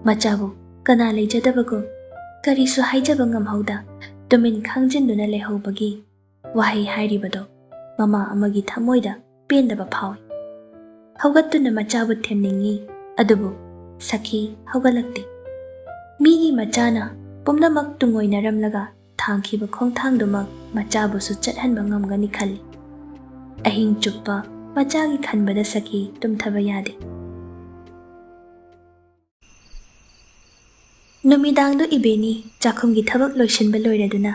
ꯃꯆꯥꯕꯨ ꯀꯅꯥ ꯂꯩꯖꯗꯕꯒꯨꯝ ꯀꯔꯤꯁꯨ ꯍꯥꯏꯖꯕ ꯉꯝꯍꯧꯗ ꯇꯨꯃꯤꯟ ꯈꯥꯡꯖꯤꯟꯗꯨꯅ ꯂꯩꯍꯧꯕꯒꯤ ꯋꯥꯍꯩ ꯍꯥꯏꯔꯤꯕꯗꯣ ꯃꯃꯥ ꯑꯃꯒꯤ ꯊꯃꯣꯏꯗ ꯄꯦꯟꯗꯕ ꯐꯥꯎꯏ꯫ ꯍꯧꯒꯠꯇꯨꯅ ꯃꯆꯥꯕꯨ ꯊꯦꯝꯅꯤꯡꯏ, ꯑꯗꯨꯕꯨ ꯁꯈꯤ ꯍꯧꯒꯠꯂꯛꯇꯦ꯫ ꯃꯤꯒꯤ ꯃꯆꯥꯅ ꯄꯨꯝꯅꯃꯛ ꯇꯨꯡꯑꯣꯏꯅꯔꯝꯂꯒ ꯊꯥꯡꯈꯤꯕ ꯈꯣꯡꯊꯥꯡꯗꯨꯃꯛ ꯃꯆꯥꯕꯨꯁꯨ ꯆꯠꯍꯟꯕ ꯉꯝꯒꯅꯤ ꯈꯜꯂꯤ꯫ ꯑꯍꯤꯡ ꯆꯨꯞꯄ ꯃꯆꯥꯒꯤ ꯈꯟꯕꯗ ꯁꯈꯤ ꯇꯨꯝꯊꯕ ꯌꯥꯗꯦ꯫ ꯅꯨꯃꯤꯗꯥꯡꯗꯨ ꯏꯕꯦꯅꯤ ꯆꯥꯛꯈꯨꯝꯒꯤ ꯊꯕꯛ ꯂꯣꯏꯁꯤꯟꯕ ꯂꯣꯏꯔꯗꯨꯅ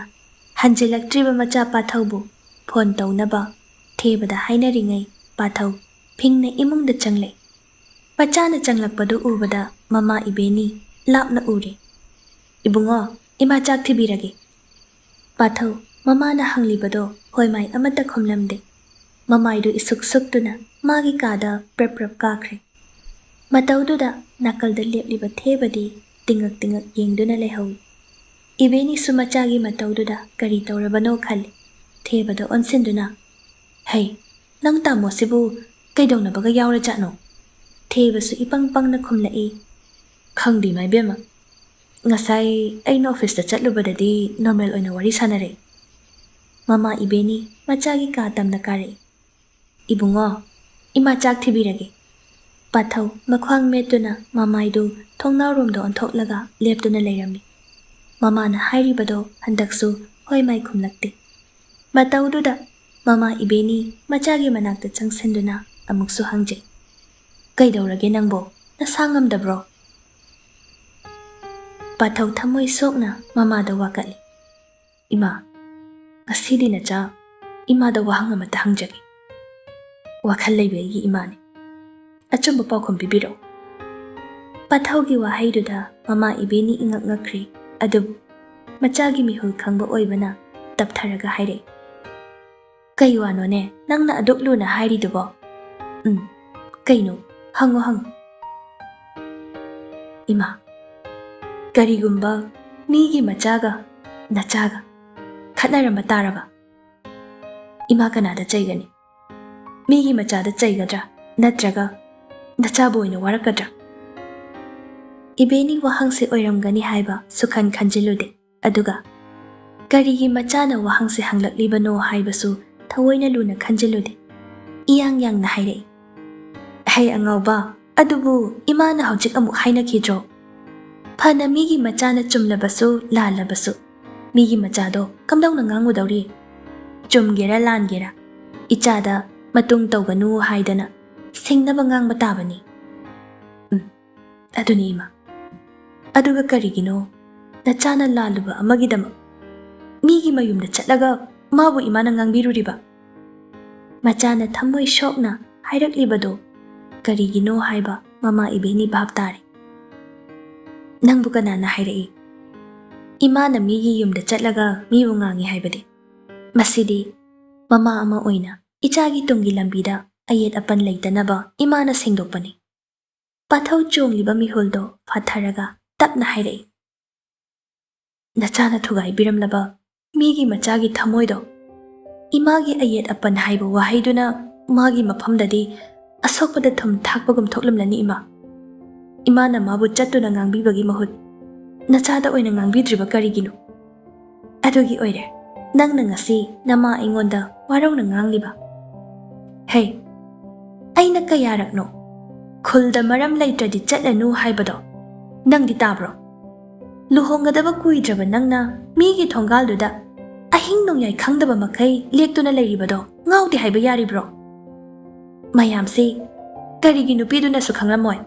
ꯍꯟꯖꯤꯜꯂꯛꯇ꯭ꯔꯤꯕ ꯃꯆꯥ ꯄꯥꯊꯧꯕꯨ ꯐꯣꯟ ꯇꯧꯅꯕ ꯊꯦꯕꯗ ꯍꯥꯏꯅꯔꯤꯉꯩ ꯄꯥꯊꯧ ꯐꯤꯡꯅ ꯏꯃꯨꯡꯗ ꯆꯪꯂꯛꯏ꯫ ꯃꯆꯥꯅ ꯆꯪꯂꯛꯄꯗꯨ ꯎꯕꯗ ꯃꯃꯥ ꯏꯕꯦꯅꯤ ꯂꯥꯞꯅ ꯎꯔꯦ꯫ "ꯏꯕꯨꯡꯉꯣ, ꯏꯃꯥ ꯆꯥꯛ ꯊꯤꯕꯤꯔꯒꯦ꯫" ꯄꯥꯊꯧ ꯃꯃꯥꯅ ꯍꯪꯂꯤꯕꯗꯣ ꯍꯣꯏꯃꯥꯏ ꯑꯃꯠꯇ ꯈꯨꯝꯂꯝꯗꯦ꯫ ꯃꯃꯥꯏꯗꯨ ꯏꯁꯨꯛ ꯁꯨꯛꯇꯨꯅ ꯃꯥꯒꯤ ꯀꯥꯗ ꯄ꯭ꯔꯞ ꯄ꯭ꯔꯞ ꯀꯥꯈ꯭ꯔꯦ꯫ ꯃꯇꯧꯗꯨꯗ ꯅꯥꯀꯜꯗ ꯂꯦꯞꯂꯤꯕ ꯊꯦꯕꯗꯤ ꯇꯤꯡꯉꯛ ꯇꯤꯡꯉꯛ ꯌꯦꯡꯗꯨꯅ ꯂꯩꯍꯧꯏ꯫ ꯏꯕꯦꯅꯤꯁꯨ ꯃꯆꯥꯒꯤ ꯃꯇꯧꯗꯨꯗ ꯀꯔꯤ ꯇꯧꯔꯕꯅꯣ ꯈꯜꯂꯤ꯫ ꯊꯦꯕꯗ ꯑꯣꯟꯁꯤꯟꯗꯨꯅ, "ꯍꯩ, ꯅꯪ ꯇꯥꯃꯣꯁꯤꯕꯨ ꯀꯩꯗꯧꯅꯕꯒ ꯌꯥꯎꯔꯖꯥꯠꯅꯣ?" ꯊꯦꯕꯁꯨ ꯏꯄꯪ ꯄꯪꯅ ꯈꯨꯝꯂꯛꯏ, "ꯈꯪꯗꯦ, ꯏꯃꯥ ꯏꯕꯦꯝꯃ꯫ ꯉꯁꯥꯏ ꯑꯩꯅ ꯑꯣꯐꯤꯁꯇ ꯆꯠꯂꯨꯕꯗꯗꯤ ꯅꯣꯔꯃꯦꯜ ꯑꯣꯏꯅ ꯋꯥꯔꯤ ꯁꯥꯟꯅꯔꯛꯏ꯫" ꯃꯃꯥ ꯏꯕꯦꯅꯤ ꯃꯆꯥꯒꯤ ꯀꯥ ꯇꯝꯅ ꯀꯥꯔꯛꯏ꯫ "ꯏꯕꯨꯡꯉꯣ, ꯏꯃꯥ ꯆꯥꯛ ꯊꯤꯕꯤꯔꯒꯦ꯫" ꯄꯥꯊꯧ ꯃꯈ꯭ꯋꯥꯡ ꯃꯦꯠꯇꯨꯅ ꯃꯃꯥꯏꯗꯨ ꯊꯣꯡꯅꯥꯎꯔꯣꯝꯗ ꯑꯣꯟꯊꯣꯛꯂꯒ ꯂꯦꯞꯇꯨꯅ ꯂꯩꯔꯝꯃꯤ꯫ ꯃꯃꯥꯅ ꯍꯥꯏꯔꯤꯕꯗꯣ ꯍꯟꯗꯛꯁꯨ ꯍꯣꯏ ꯃꯥꯏ ꯈꯨꯝꯂꯛꯇꯦ꯫ ꯃꯇꯧꯗꯨꯗ ꯃꯃꯥ ꯏꯕꯦꯅꯤ ꯃꯆꯥꯒꯤ ꯃꯅꯥꯛꯇ ꯆꯪꯁꯤꯟꯗꯨꯅ ꯑꯃꯨꯛꯁꯨ ꯍꯪꯖꯩ, "ꯀꯩꯗꯧꯔꯒꯦ ꯅꯪꯕꯣ? ꯅꯁꯥ ꯉꯝꯗꯕ꯭ꯔꯣ?" ꯄꯥꯊꯧ ꯊꯃꯣꯏ ꯁꯣꯛꯅ ꯃꯃꯥꯗ ꯋꯥꯀꯠꯂꯤ, "ꯏꯃꯥ, ꯉꯁꯤꯗꯤ ꯅꯆꯥ ꯏꯃꯥꯗ ꯋꯥꯍꯪ ꯑꯃꯇ ꯍꯪꯖꯒꯦ꯫ ꯋꯥꯈꯜ ꯂꯩꯕꯤ ꯑꯩꯒꯤ ꯏꯃꯥꯅꯤ꯫ ꯑꯆꯨꯝꯕ ꯄꯥꯎꯈꯨꯝ ꯄꯤꯕꯤꯔꯛꯎ꯫" ꯄꯥꯊꯧꯒꯤ ꯋꯥꯍꯩꯗꯨꯗ ꯃꯃꯥ ꯏꯕꯦꯅꯤ ꯏꯉꯛ ꯉꯛꯈ꯭ꯔꯤ꯫ ꯑꯗꯨꯕꯨ ꯃꯆꯥꯒꯤ ꯃꯤꯍꯨꯜ ꯈꯪꯕ ꯑꯣꯏꯕꯅ ꯇꯞꯊꯔꯒ ꯍꯥꯏꯔꯛꯏ, "ꯀꯩ ꯋꯥꯅꯣꯅꯦ ꯅꯪꯅ ꯑꯗꯨꯛ ꯂꯨꯅ ꯍꯥꯏꯔꯤꯗꯨꯕꯣ?" "ꯎꯝ, ꯀꯩꯅꯣ? ꯍꯪꯉꯣ, ꯍꯪꯉꯣ꯫" "ꯏꯃꯥ, ꯀꯔꯤꯒꯨꯝꯕ ꯃꯤꯒꯤ ꯃꯆꯥꯒ ꯅꯆꯥꯒ ꯈꯠꯅꯔꯝꯕ ꯇꯥꯔꯕ, ꯏꯃꯥ ꯀꯅꯥꯗ ꯆꯩꯒꯅꯤ? ꯃꯤꯒꯤ ꯃꯆꯥꯗ ꯆꯩꯒꯗ꯭ꯔꯥ? ꯅꯠꯇ꯭ꯔꯒ ꯅꯆꯥꯕꯨ ꯑꯣꯏꯅ ꯋꯥꯔꯛꯀꯗ꯭ꯔꯥ?" ꯏꯕꯦꯅꯤ ꯋꯥꯍꯪꯁꯦ ꯑꯣꯏꯔꯝꯒꯅꯤ ꯍꯥꯏꯕ ꯁꯨꯈꯟ ꯈꯟꯖꯤꯜꯂꯨꯗꯦ꯫ ꯑꯗꯨꯒ ꯀꯔꯤꯒꯤ ꯃꯆꯥꯅ ꯋꯥꯍꯪꯁꯦ ꯍꯪꯂꯛꯂꯤꯕꯅꯣ ꯍꯥꯏꯕꯁꯨ ꯊꯑꯣꯏꯅ ꯂꯨꯅ ꯈꯟꯖꯤꯜꯂꯨꯗꯦ꯫ ꯏꯌꯥꯡ ꯌꯥꯡꯅ ꯍꯥꯏꯔꯛꯏ, "ꯍꯦ ꯑꯉꯥꯎꯕ, ꯑꯗꯨꯕꯨ ꯏꯃꯥꯅ ꯍꯧꯖꯤꯛ ꯑꯃꯨꯛ ꯍꯥꯏꯅꯈꯤꯗ꯭ꯔꯣ? ꯐꯅ ꯃꯤꯒꯤ ꯃꯆꯥꯅ ꯆꯨꯝꯂꯕꯁꯨ ꯂꯥꯜꯂꯕꯁꯨ, ꯃꯤꯒꯤ ꯃꯆꯥꯗꯣ ꯀꯝꯗꯧꯅ ꯉꯥꯡꯉꯨꯗꯧꯔꯤ? ꯆꯨꯝꯒꯦꯔꯥ ꯂꯥꯟꯒꯦꯔꯥ, ꯏꯆꯥꯗ ꯃꯇꯨꯡ ꯇꯧꯒꯅꯨ ꯍꯥꯏꯗꯅ ꯁꯤꯡꯅꯕ ꯉꯥꯡꯕ ꯇꯥꯕꯅꯤ꯫" "ꯎꯝ, ꯑꯗꯨꯅꯤ ꯏꯃꯥ꯫ ꯑꯗꯨꯒ ꯀꯔꯤꯒꯤꯅꯣ ꯅꯆꯥꯅ ꯂꯥꯜꯂꯨꯕ ꯑꯃꯒꯤꯗꯃꯛ ꯃꯤꯒꯤ ꯃꯌꯨꯝꯗ ꯆꯠꯂꯒ ꯃꯥꯕꯨ ꯏꯃꯥꯅ ꯉꯥꯡꯕꯤꯔꯨꯔꯤꯕ?" ꯃꯆꯥꯅ ꯊꯃꯣꯏ ꯁꯣꯛꯅ ꯍꯥꯏꯔꯛꯂꯤꯕꯗꯣ ꯀꯔꯤꯒꯤꯅꯣ ꯍꯥꯏꯕ ꯃꯃꯥ ꯏꯕꯦꯅꯤ ꯚꯥꯞ ꯇꯥꯔꯦ꯫ "ꯅꯪꯕꯨ ꯀꯅꯥꯅ ꯍꯥꯏꯔꯛꯏ? ꯏꯃꯥꯅ ꯃꯤꯒꯤ ꯌꯨꯝꯗ ꯆꯠꯂꯒ ꯃꯤꯕꯨ ꯉꯥꯡꯉꯤ ꯍꯥꯏꯕꯗꯤ? ꯃꯁꯤꯗꯤ ꯃꯃꯥ ꯑꯃ ꯑꯣꯏꯅ ꯏꯆꯥꯒꯤ ꯇꯨꯡꯒꯤ ꯂꯝꯕꯤꯗ ꯑꯌꯦꯠ ꯑꯄꯟ ꯂꯩꯇꯅꯕ ꯏꯃꯥꯅ ꯁꯦꯡꯗꯣꯛꯄꯅꯤ꯫" ꯄꯥꯊꯧ ꯆꯣꯡꯂꯤꯕ ꯃꯤꯍꯨꯜꯗꯣ ꯐꯥꯊꯔꯒ ꯇꯞꯅ ꯍꯥꯏꯔꯛꯏ, "ꯅꯆꯥꯅ ꯊꯨꯒꯥꯏꯕꯤꯔꯝꯂꯕ ꯃꯤꯒꯤ ꯃꯆꯥꯒꯤ ꯊꯃꯣꯏꯗꯣ ꯏꯃꯥꯒꯤ ꯑꯌꯦꯠ ꯑꯄꯟ ꯍꯥꯏꯕ ꯋꯥꯍꯩꯗꯨꯅ ꯃꯥꯒꯤ ꯃꯐꯝꯗꯗꯤ ꯑꯁꯣꯛꯄꯗ ꯊꯨꯝ ꯊꯥꯛꯄꯒꯨꯝ ꯊꯣꯛꯂꯝꯂꯅꯤ ꯏꯃꯥ꯫ ꯏꯃꯥꯅ ꯃꯥꯕꯨ ꯆꯠꯇꯨꯅ ꯉꯥꯡꯕꯤꯕꯒꯤ ꯃꯍꯨꯠ ꯅꯆꯥꯗ ꯑꯣꯏꯅ ꯉꯥꯡꯕꯤꯗ꯭ꯔꯤꯕ ꯀꯔꯤꯒꯤꯅꯣ? ꯑꯗꯨꯒꯤ ꯑꯣꯏꯔꯦ ꯅꯪꯅ ꯉꯁꯤ ꯅꯃꯥ ꯑꯩꯉꯣꯟꯗ ꯋꯥꯔꯧꯅ ꯉꯥꯡꯂꯤꯕ꯫ ꯍꯦ, ꯑꯩꯅ ꯀꯌꯥꯔꯛꯅꯣ ꯈꯨꯜꯗ ꯃꯔꯝ ꯂꯩꯇ꯭ꯔꯗꯤ ꯆꯠꯂꯅꯨ ꯍꯥꯏꯕꯗꯣ ꯅꯪꯗꯤ ꯇꯥꯕ꯭ꯔꯣ? ꯂꯨꯍꯣꯡꯒꯗꯕ ꯀꯨꯏꯗ꯭ꯔꯕ ꯅꯪꯅ ꯃꯤꯒꯤ ꯊꯣꯡꯒꯥꯜꯗꯨꯗ ꯑꯍꯤꯡ ꯅꯣꯡꯌꯥꯏ ꯈꯪꯗꯕ ꯃꯈꯩ ꯂꯦꯛꯇꯨꯅ ꯂꯩꯔꯤꯕꯗꯣ ꯉꯥꯎꯗꯦ ꯍꯥꯏꯕ ꯌꯥꯔꯤꯕ꯭ꯔꯣ? ꯃꯌꯥꯝꯁꯤ ꯀꯔꯤꯒꯤ ꯅꯨꯄꯤꯗꯨꯅꯁꯨ ꯈꯪꯂꯝꯃꯣꯏ?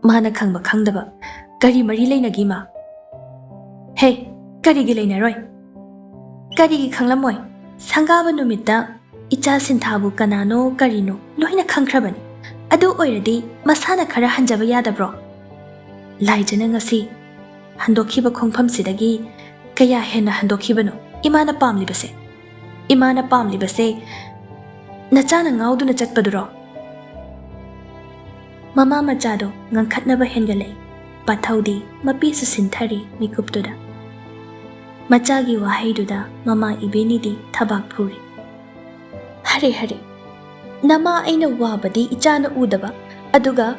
ꯃꯥꯅ ꯈꯪꯕ ꯈꯪꯗꯕ ꯀꯔꯤ ꯃꯔꯤ ꯂꯩꯅꯒꯤ ꯃꯥ? ꯍꯦ, ꯀꯔꯤꯒꯤ ꯂꯩꯅꯔꯣꯏ? ꯀꯔꯤꯒꯤ ꯈꯪꯂꯝꯃꯣꯏ? ꯁꯪꯒꯥꯕ ꯅꯨꯃꯤꯠꯇ ꯏꯆꯥ ꯁꯤꯟꯊꯥꯕꯨ ꯀꯅꯥꯅꯣ ꯀꯔꯤꯅꯣ ꯂꯣꯏꯅ ꯈꯪꯈ꯭ꯔꯕꯅꯤ꯫ ꯑꯗꯨ ꯑꯣꯏꯔꯗꯤ ꯃꯁꯥꯅ ꯈꯔ ꯍꯟꯖꯕ ꯌꯥꯗꯕ꯭ꯔꯣ? ꯂꯥꯏꯖꯅ ꯉꯁꯤ ꯍꯟꯗꯣꯛꯈꯤꯕ ꯈꯣꯡꯐꯝꯁꯤꯗꯒꯤ ꯀꯌꯥ ꯍꯦꯟꯅ ꯍꯟꯗꯣꯛꯈꯤꯕꯅꯣ ꯏꯃꯥꯅ ꯄꯥꯝꯂꯤꯕꯁꯦ? ꯏꯃꯥꯅ ꯄꯥꯝꯂꯤꯕꯁꯦ ꯅꯆꯥꯅ ꯉꯥꯎꯗꯨꯅ ꯆꯠꯄꯗꯨꯔꯣ? ꯃꯃꯥ ꯃꯆꯥꯗꯣ ꯉꯪꯈꯠꯅꯕ ꯍꯦꯟꯒꯠꯂꯛꯏ꯫ ꯄꯥꯊꯧꯗꯤ ꯃꯄꯤꯁꯨ ꯁꯤꯟꯊꯔꯤ ꯃꯤꯀꯨꯞꯇꯨꯗ꯫ ꯃꯆꯥꯒꯤ ꯋꯥꯍꯩꯗꯨꯗ ꯃꯃꯥ ꯏꯕꯦꯅꯤꯗꯤ ꯊꯕꯥꯛ ꯐꯨꯔꯤ꯫ "ꯍꯔꯦ ꯍꯔꯦ, ꯅꯃꯥ ꯑꯩꯅ ꯋꯥꯕꯗꯤ ꯏꯆꯥꯅ ꯎꯗꯕ, ꯑꯗꯨꯒ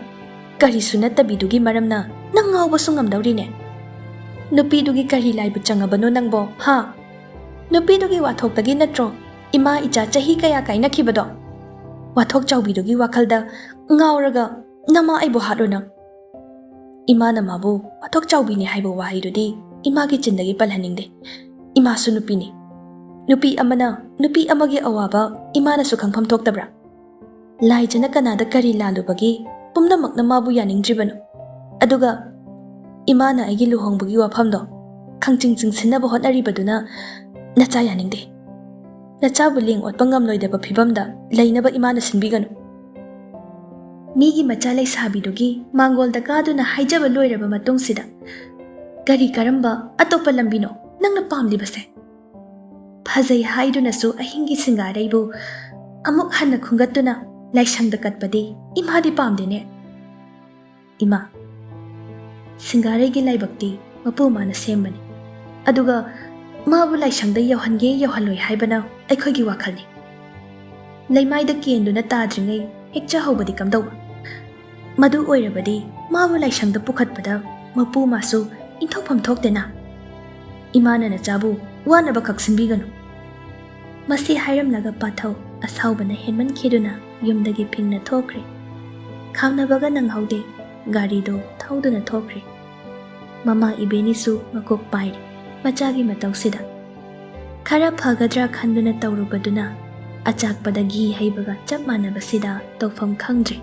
ꯀꯔꯤꯁꯨ ꯅꯠꯇꯕꯤꯗꯨꯒꯤ ꯃꯔꯝꯅ ꯅꯪ ꯉꯥꯎꯕꯁꯨ ꯉꯝꯗꯧꯔꯤꯅꯦ꯫ ꯅꯨꯄꯤꯗꯨꯒꯤ ꯀꯔꯤ ꯂꯥꯏꯕꯨ ꯆꯪꯉꯕꯅꯣ ꯅꯪꯕꯣ, ꯍꯥ? ꯅꯨꯄꯤꯗꯨꯒꯤ ꯋꯥꯊꯣꯛꯇꯒꯤ ꯅꯠꯇ꯭ꯔꯣ ꯏꯃꯥ ꯏꯆꯥ ꯆꯍꯤ ꯀꯌꯥ ꯀꯥꯏꯅꯈꯤꯕꯗꯣ? ꯋꯥꯊꯣꯛ ꯆꯥꯎꯕꯤꯗꯨꯒꯤ ꯋꯥꯈꯜꯗ ꯉꯥꯎꯔꯒ ꯅꯃꯥ ꯑꯩꯕꯨ ꯍꯥꯠꯂꯣ ꯅꯪ?" ꯏꯃꯥꯅ ꯃꯥꯕꯨ ꯋꯥꯊꯣꯛ ꯆꯥꯎꯕꯤꯅꯤ ꯍꯥꯏꯕ ꯋꯥꯍꯩꯗꯨꯗꯤ ꯏꯃꯥꯒꯤ ꯆꯤꯟꯗꯒꯤ ꯄꯜꯍꯟꯅꯤꯡꯗꯦ꯫ ꯏꯃꯥꯁꯨ ꯅꯨꯄꯤꯅꯤ꯫ ꯅꯨꯄꯤ ꯑꯃꯅ ꯅꯨꯄꯤ ꯑꯃꯒꯤ ꯑꯋꯥꯕ ꯏꯃꯥꯅꯁꯨ ꯈꯪꯐꯝ ꯊꯣꯛꯇꯕ꯭ꯔꯥ? ꯂꯥꯏꯖꯅ ꯀꯅꯥꯗ ꯀꯔꯤ ꯂꯥꯜꯂꯨꯕꯒꯤ ꯄꯨꯝꯅꯃꯛꯅ ꯃꯥꯕꯨ ꯌꯥꯅꯤꯡꯗ꯭ꯔꯤꯕꯅꯣ? ꯑꯗꯨꯒ ꯏꯃꯥꯅ ꯑꯩꯒꯤ ꯂꯨꯍꯣꯡꯕꯒꯤ ꯋꯥꯐꯝꯗꯣ ꯈꯪꯆꯤꯡ ꯆꯤꯡꯁꯤꯟꯅꯕ ꯍꯣꯠꯅꯔꯤꯕꯗꯨꯅ ꯅꯆꯥ ꯌꯥꯅꯤꯡꯗꯦ꯫ ꯅꯆꯥꯕꯨ ꯂꯦꯡ ꯑꯣꯠꯄ ꯉꯝꯂꯣꯏꯗꯕ ꯐꯤꯕꯝꯗ ꯂꯩꯅꯕ ꯏꯃꯥꯅ ꯁꯤꯟꯕꯤꯒꯅꯨ꯫ ꯃꯤꯒꯤ ꯃꯆꯥ ꯂꯩꯁꯥꯕꯤꯗꯨꯒꯤ ꯃꯥꯡꯒꯣꯜꯗ ꯀꯥꯗꯨꯅ ꯍꯥꯏꯖꯕ ꯂꯣꯏꯔꯕ ꯃꯇꯨꯡꯁꯤꯗ ꯀꯔꯤ ꯀꯔꯝꯕ ꯑꯇꯣꯞꯄ ꯂꯝꯕꯤꯅꯣ ꯅꯪꯅ ꯄꯥꯝꯂꯤꯕꯁꯦ? ꯐꯖꯩ ꯍꯥꯏꯗꯨꯅꯁꯨ ꯑꯍꯤꯡꯒꯤ ꯁꯤꯡꯒꯥꯔꯩꯕꯨ ꯑꯃꯨꯛ ꯍꯟꯅ ꯈꯨꯝꯒꯠꯇꯨꯅ ꯂꯥꯏꯁꯪꯗ ꯀꯠꯄꯗꯤ ꯏꯃꯥꯗꯤ ꯄꯥꯝꯗꯦꯅꯦ꯫ ꯏꯃꯥ, ꯁꯤꯡꯒꯥꯔꯩꯒꯤ ꯂꯥꯏꯕꯛꯇꯤ ꯃꯄꯨ ꯃꯥꯅ ꯁꯦꯝꯕꯅꯤ꯫ ꯑꯗꯨꯒ ꯃꯥꯕꯨ ꯂꯥꯏꯁꯪꯗ ꯌꯧꯍꯟꯒꯦ ꯌꯧꯍꯜꯂꯣꯏ ꯍꯥꯏꯕꯅ ꯑꯩꯈꯣꯏꯒꯤ ꯋꯥꯈꯜꯅꯤ꯫ ꯂꯩꯃꯥꯏꯗ ꯀꯦꯟꯗꯨꯅ ꯇꯥꯗ꯭ꯔꯤꯉꯩ ꯍꯦꯛꯆꯍꯧꯕꯗꯤ ꯀꯝꯗꯧꯕ? ꯃꯗꯨ ꯑꯣꯏꯔꯕꯗꯤ ꯃꯥꯕꯨ ꯂꯥꯏꯁꯪꯗ ꯄꯨꯈꯠꯄꯗ ꯃꯄꯨ ꯃꯥꯁꯨ ꯏꯟꯊꯣꯛꯐꯝ ꯊꯣꯛꯇꯦꯅ꯫ ꯏꯃꯥꯅ ꯅꯆꯥꯕꯨ ꯋꯥꯅꯕ ꯀꯛꯁꯤꯟꯕꯤꯒꯅꯨ꯫ ꯃꯁꯤ ꯍꯥꯏꯔꯝꯂꯒ ꯄꯥꯊꯧ ꯑꯁꯥꯎꯕꯅ ꯍꯦꯟꯃꯟꯈꯤꯗꯨꯅ ꯌꯨꯝꯗꯒꯤ ꯐꯤꯡꯅ ꯊꯣꯛꯈ꯭ꯔꯦ꯫ ꯈꯥꯝꯅꯕꯒ ꯅꯪꯍꯧꯗꯦ, ꯒꯥꯔꯤꯗꯨ ꯊꯧꯗꯨꯅ ꯊꯣꯛꯈ꯭ꯔꯦ꯫ ꯃꯃꯥ ꯏꯕꯦꯟꯅꯤꯁꯨ ꯃꯀꯣꯛ ꯄꯥꯏꯔꯤ ꯃꯆꯥꯒꯤ ꯃꯇꯧꯁꯤꯗ꯫ ꯈꯔ ꯐꯒꯗ꯭ꯔꯥ ꯈꯟꯗꯨꯅ ꯇꯧꯔꯨꯕꯗꯨꯅ ꯑꯆꯥꯛꯄꯗ ꯘꯤ ꯍꯩꯕꯒ ꯆꯞ ꯃꯥꯟꯅꯕꯁꯤꯗ ꯇꯧꯐꯝ ꯈꯪꯗ꯭ꯔꯦ꯫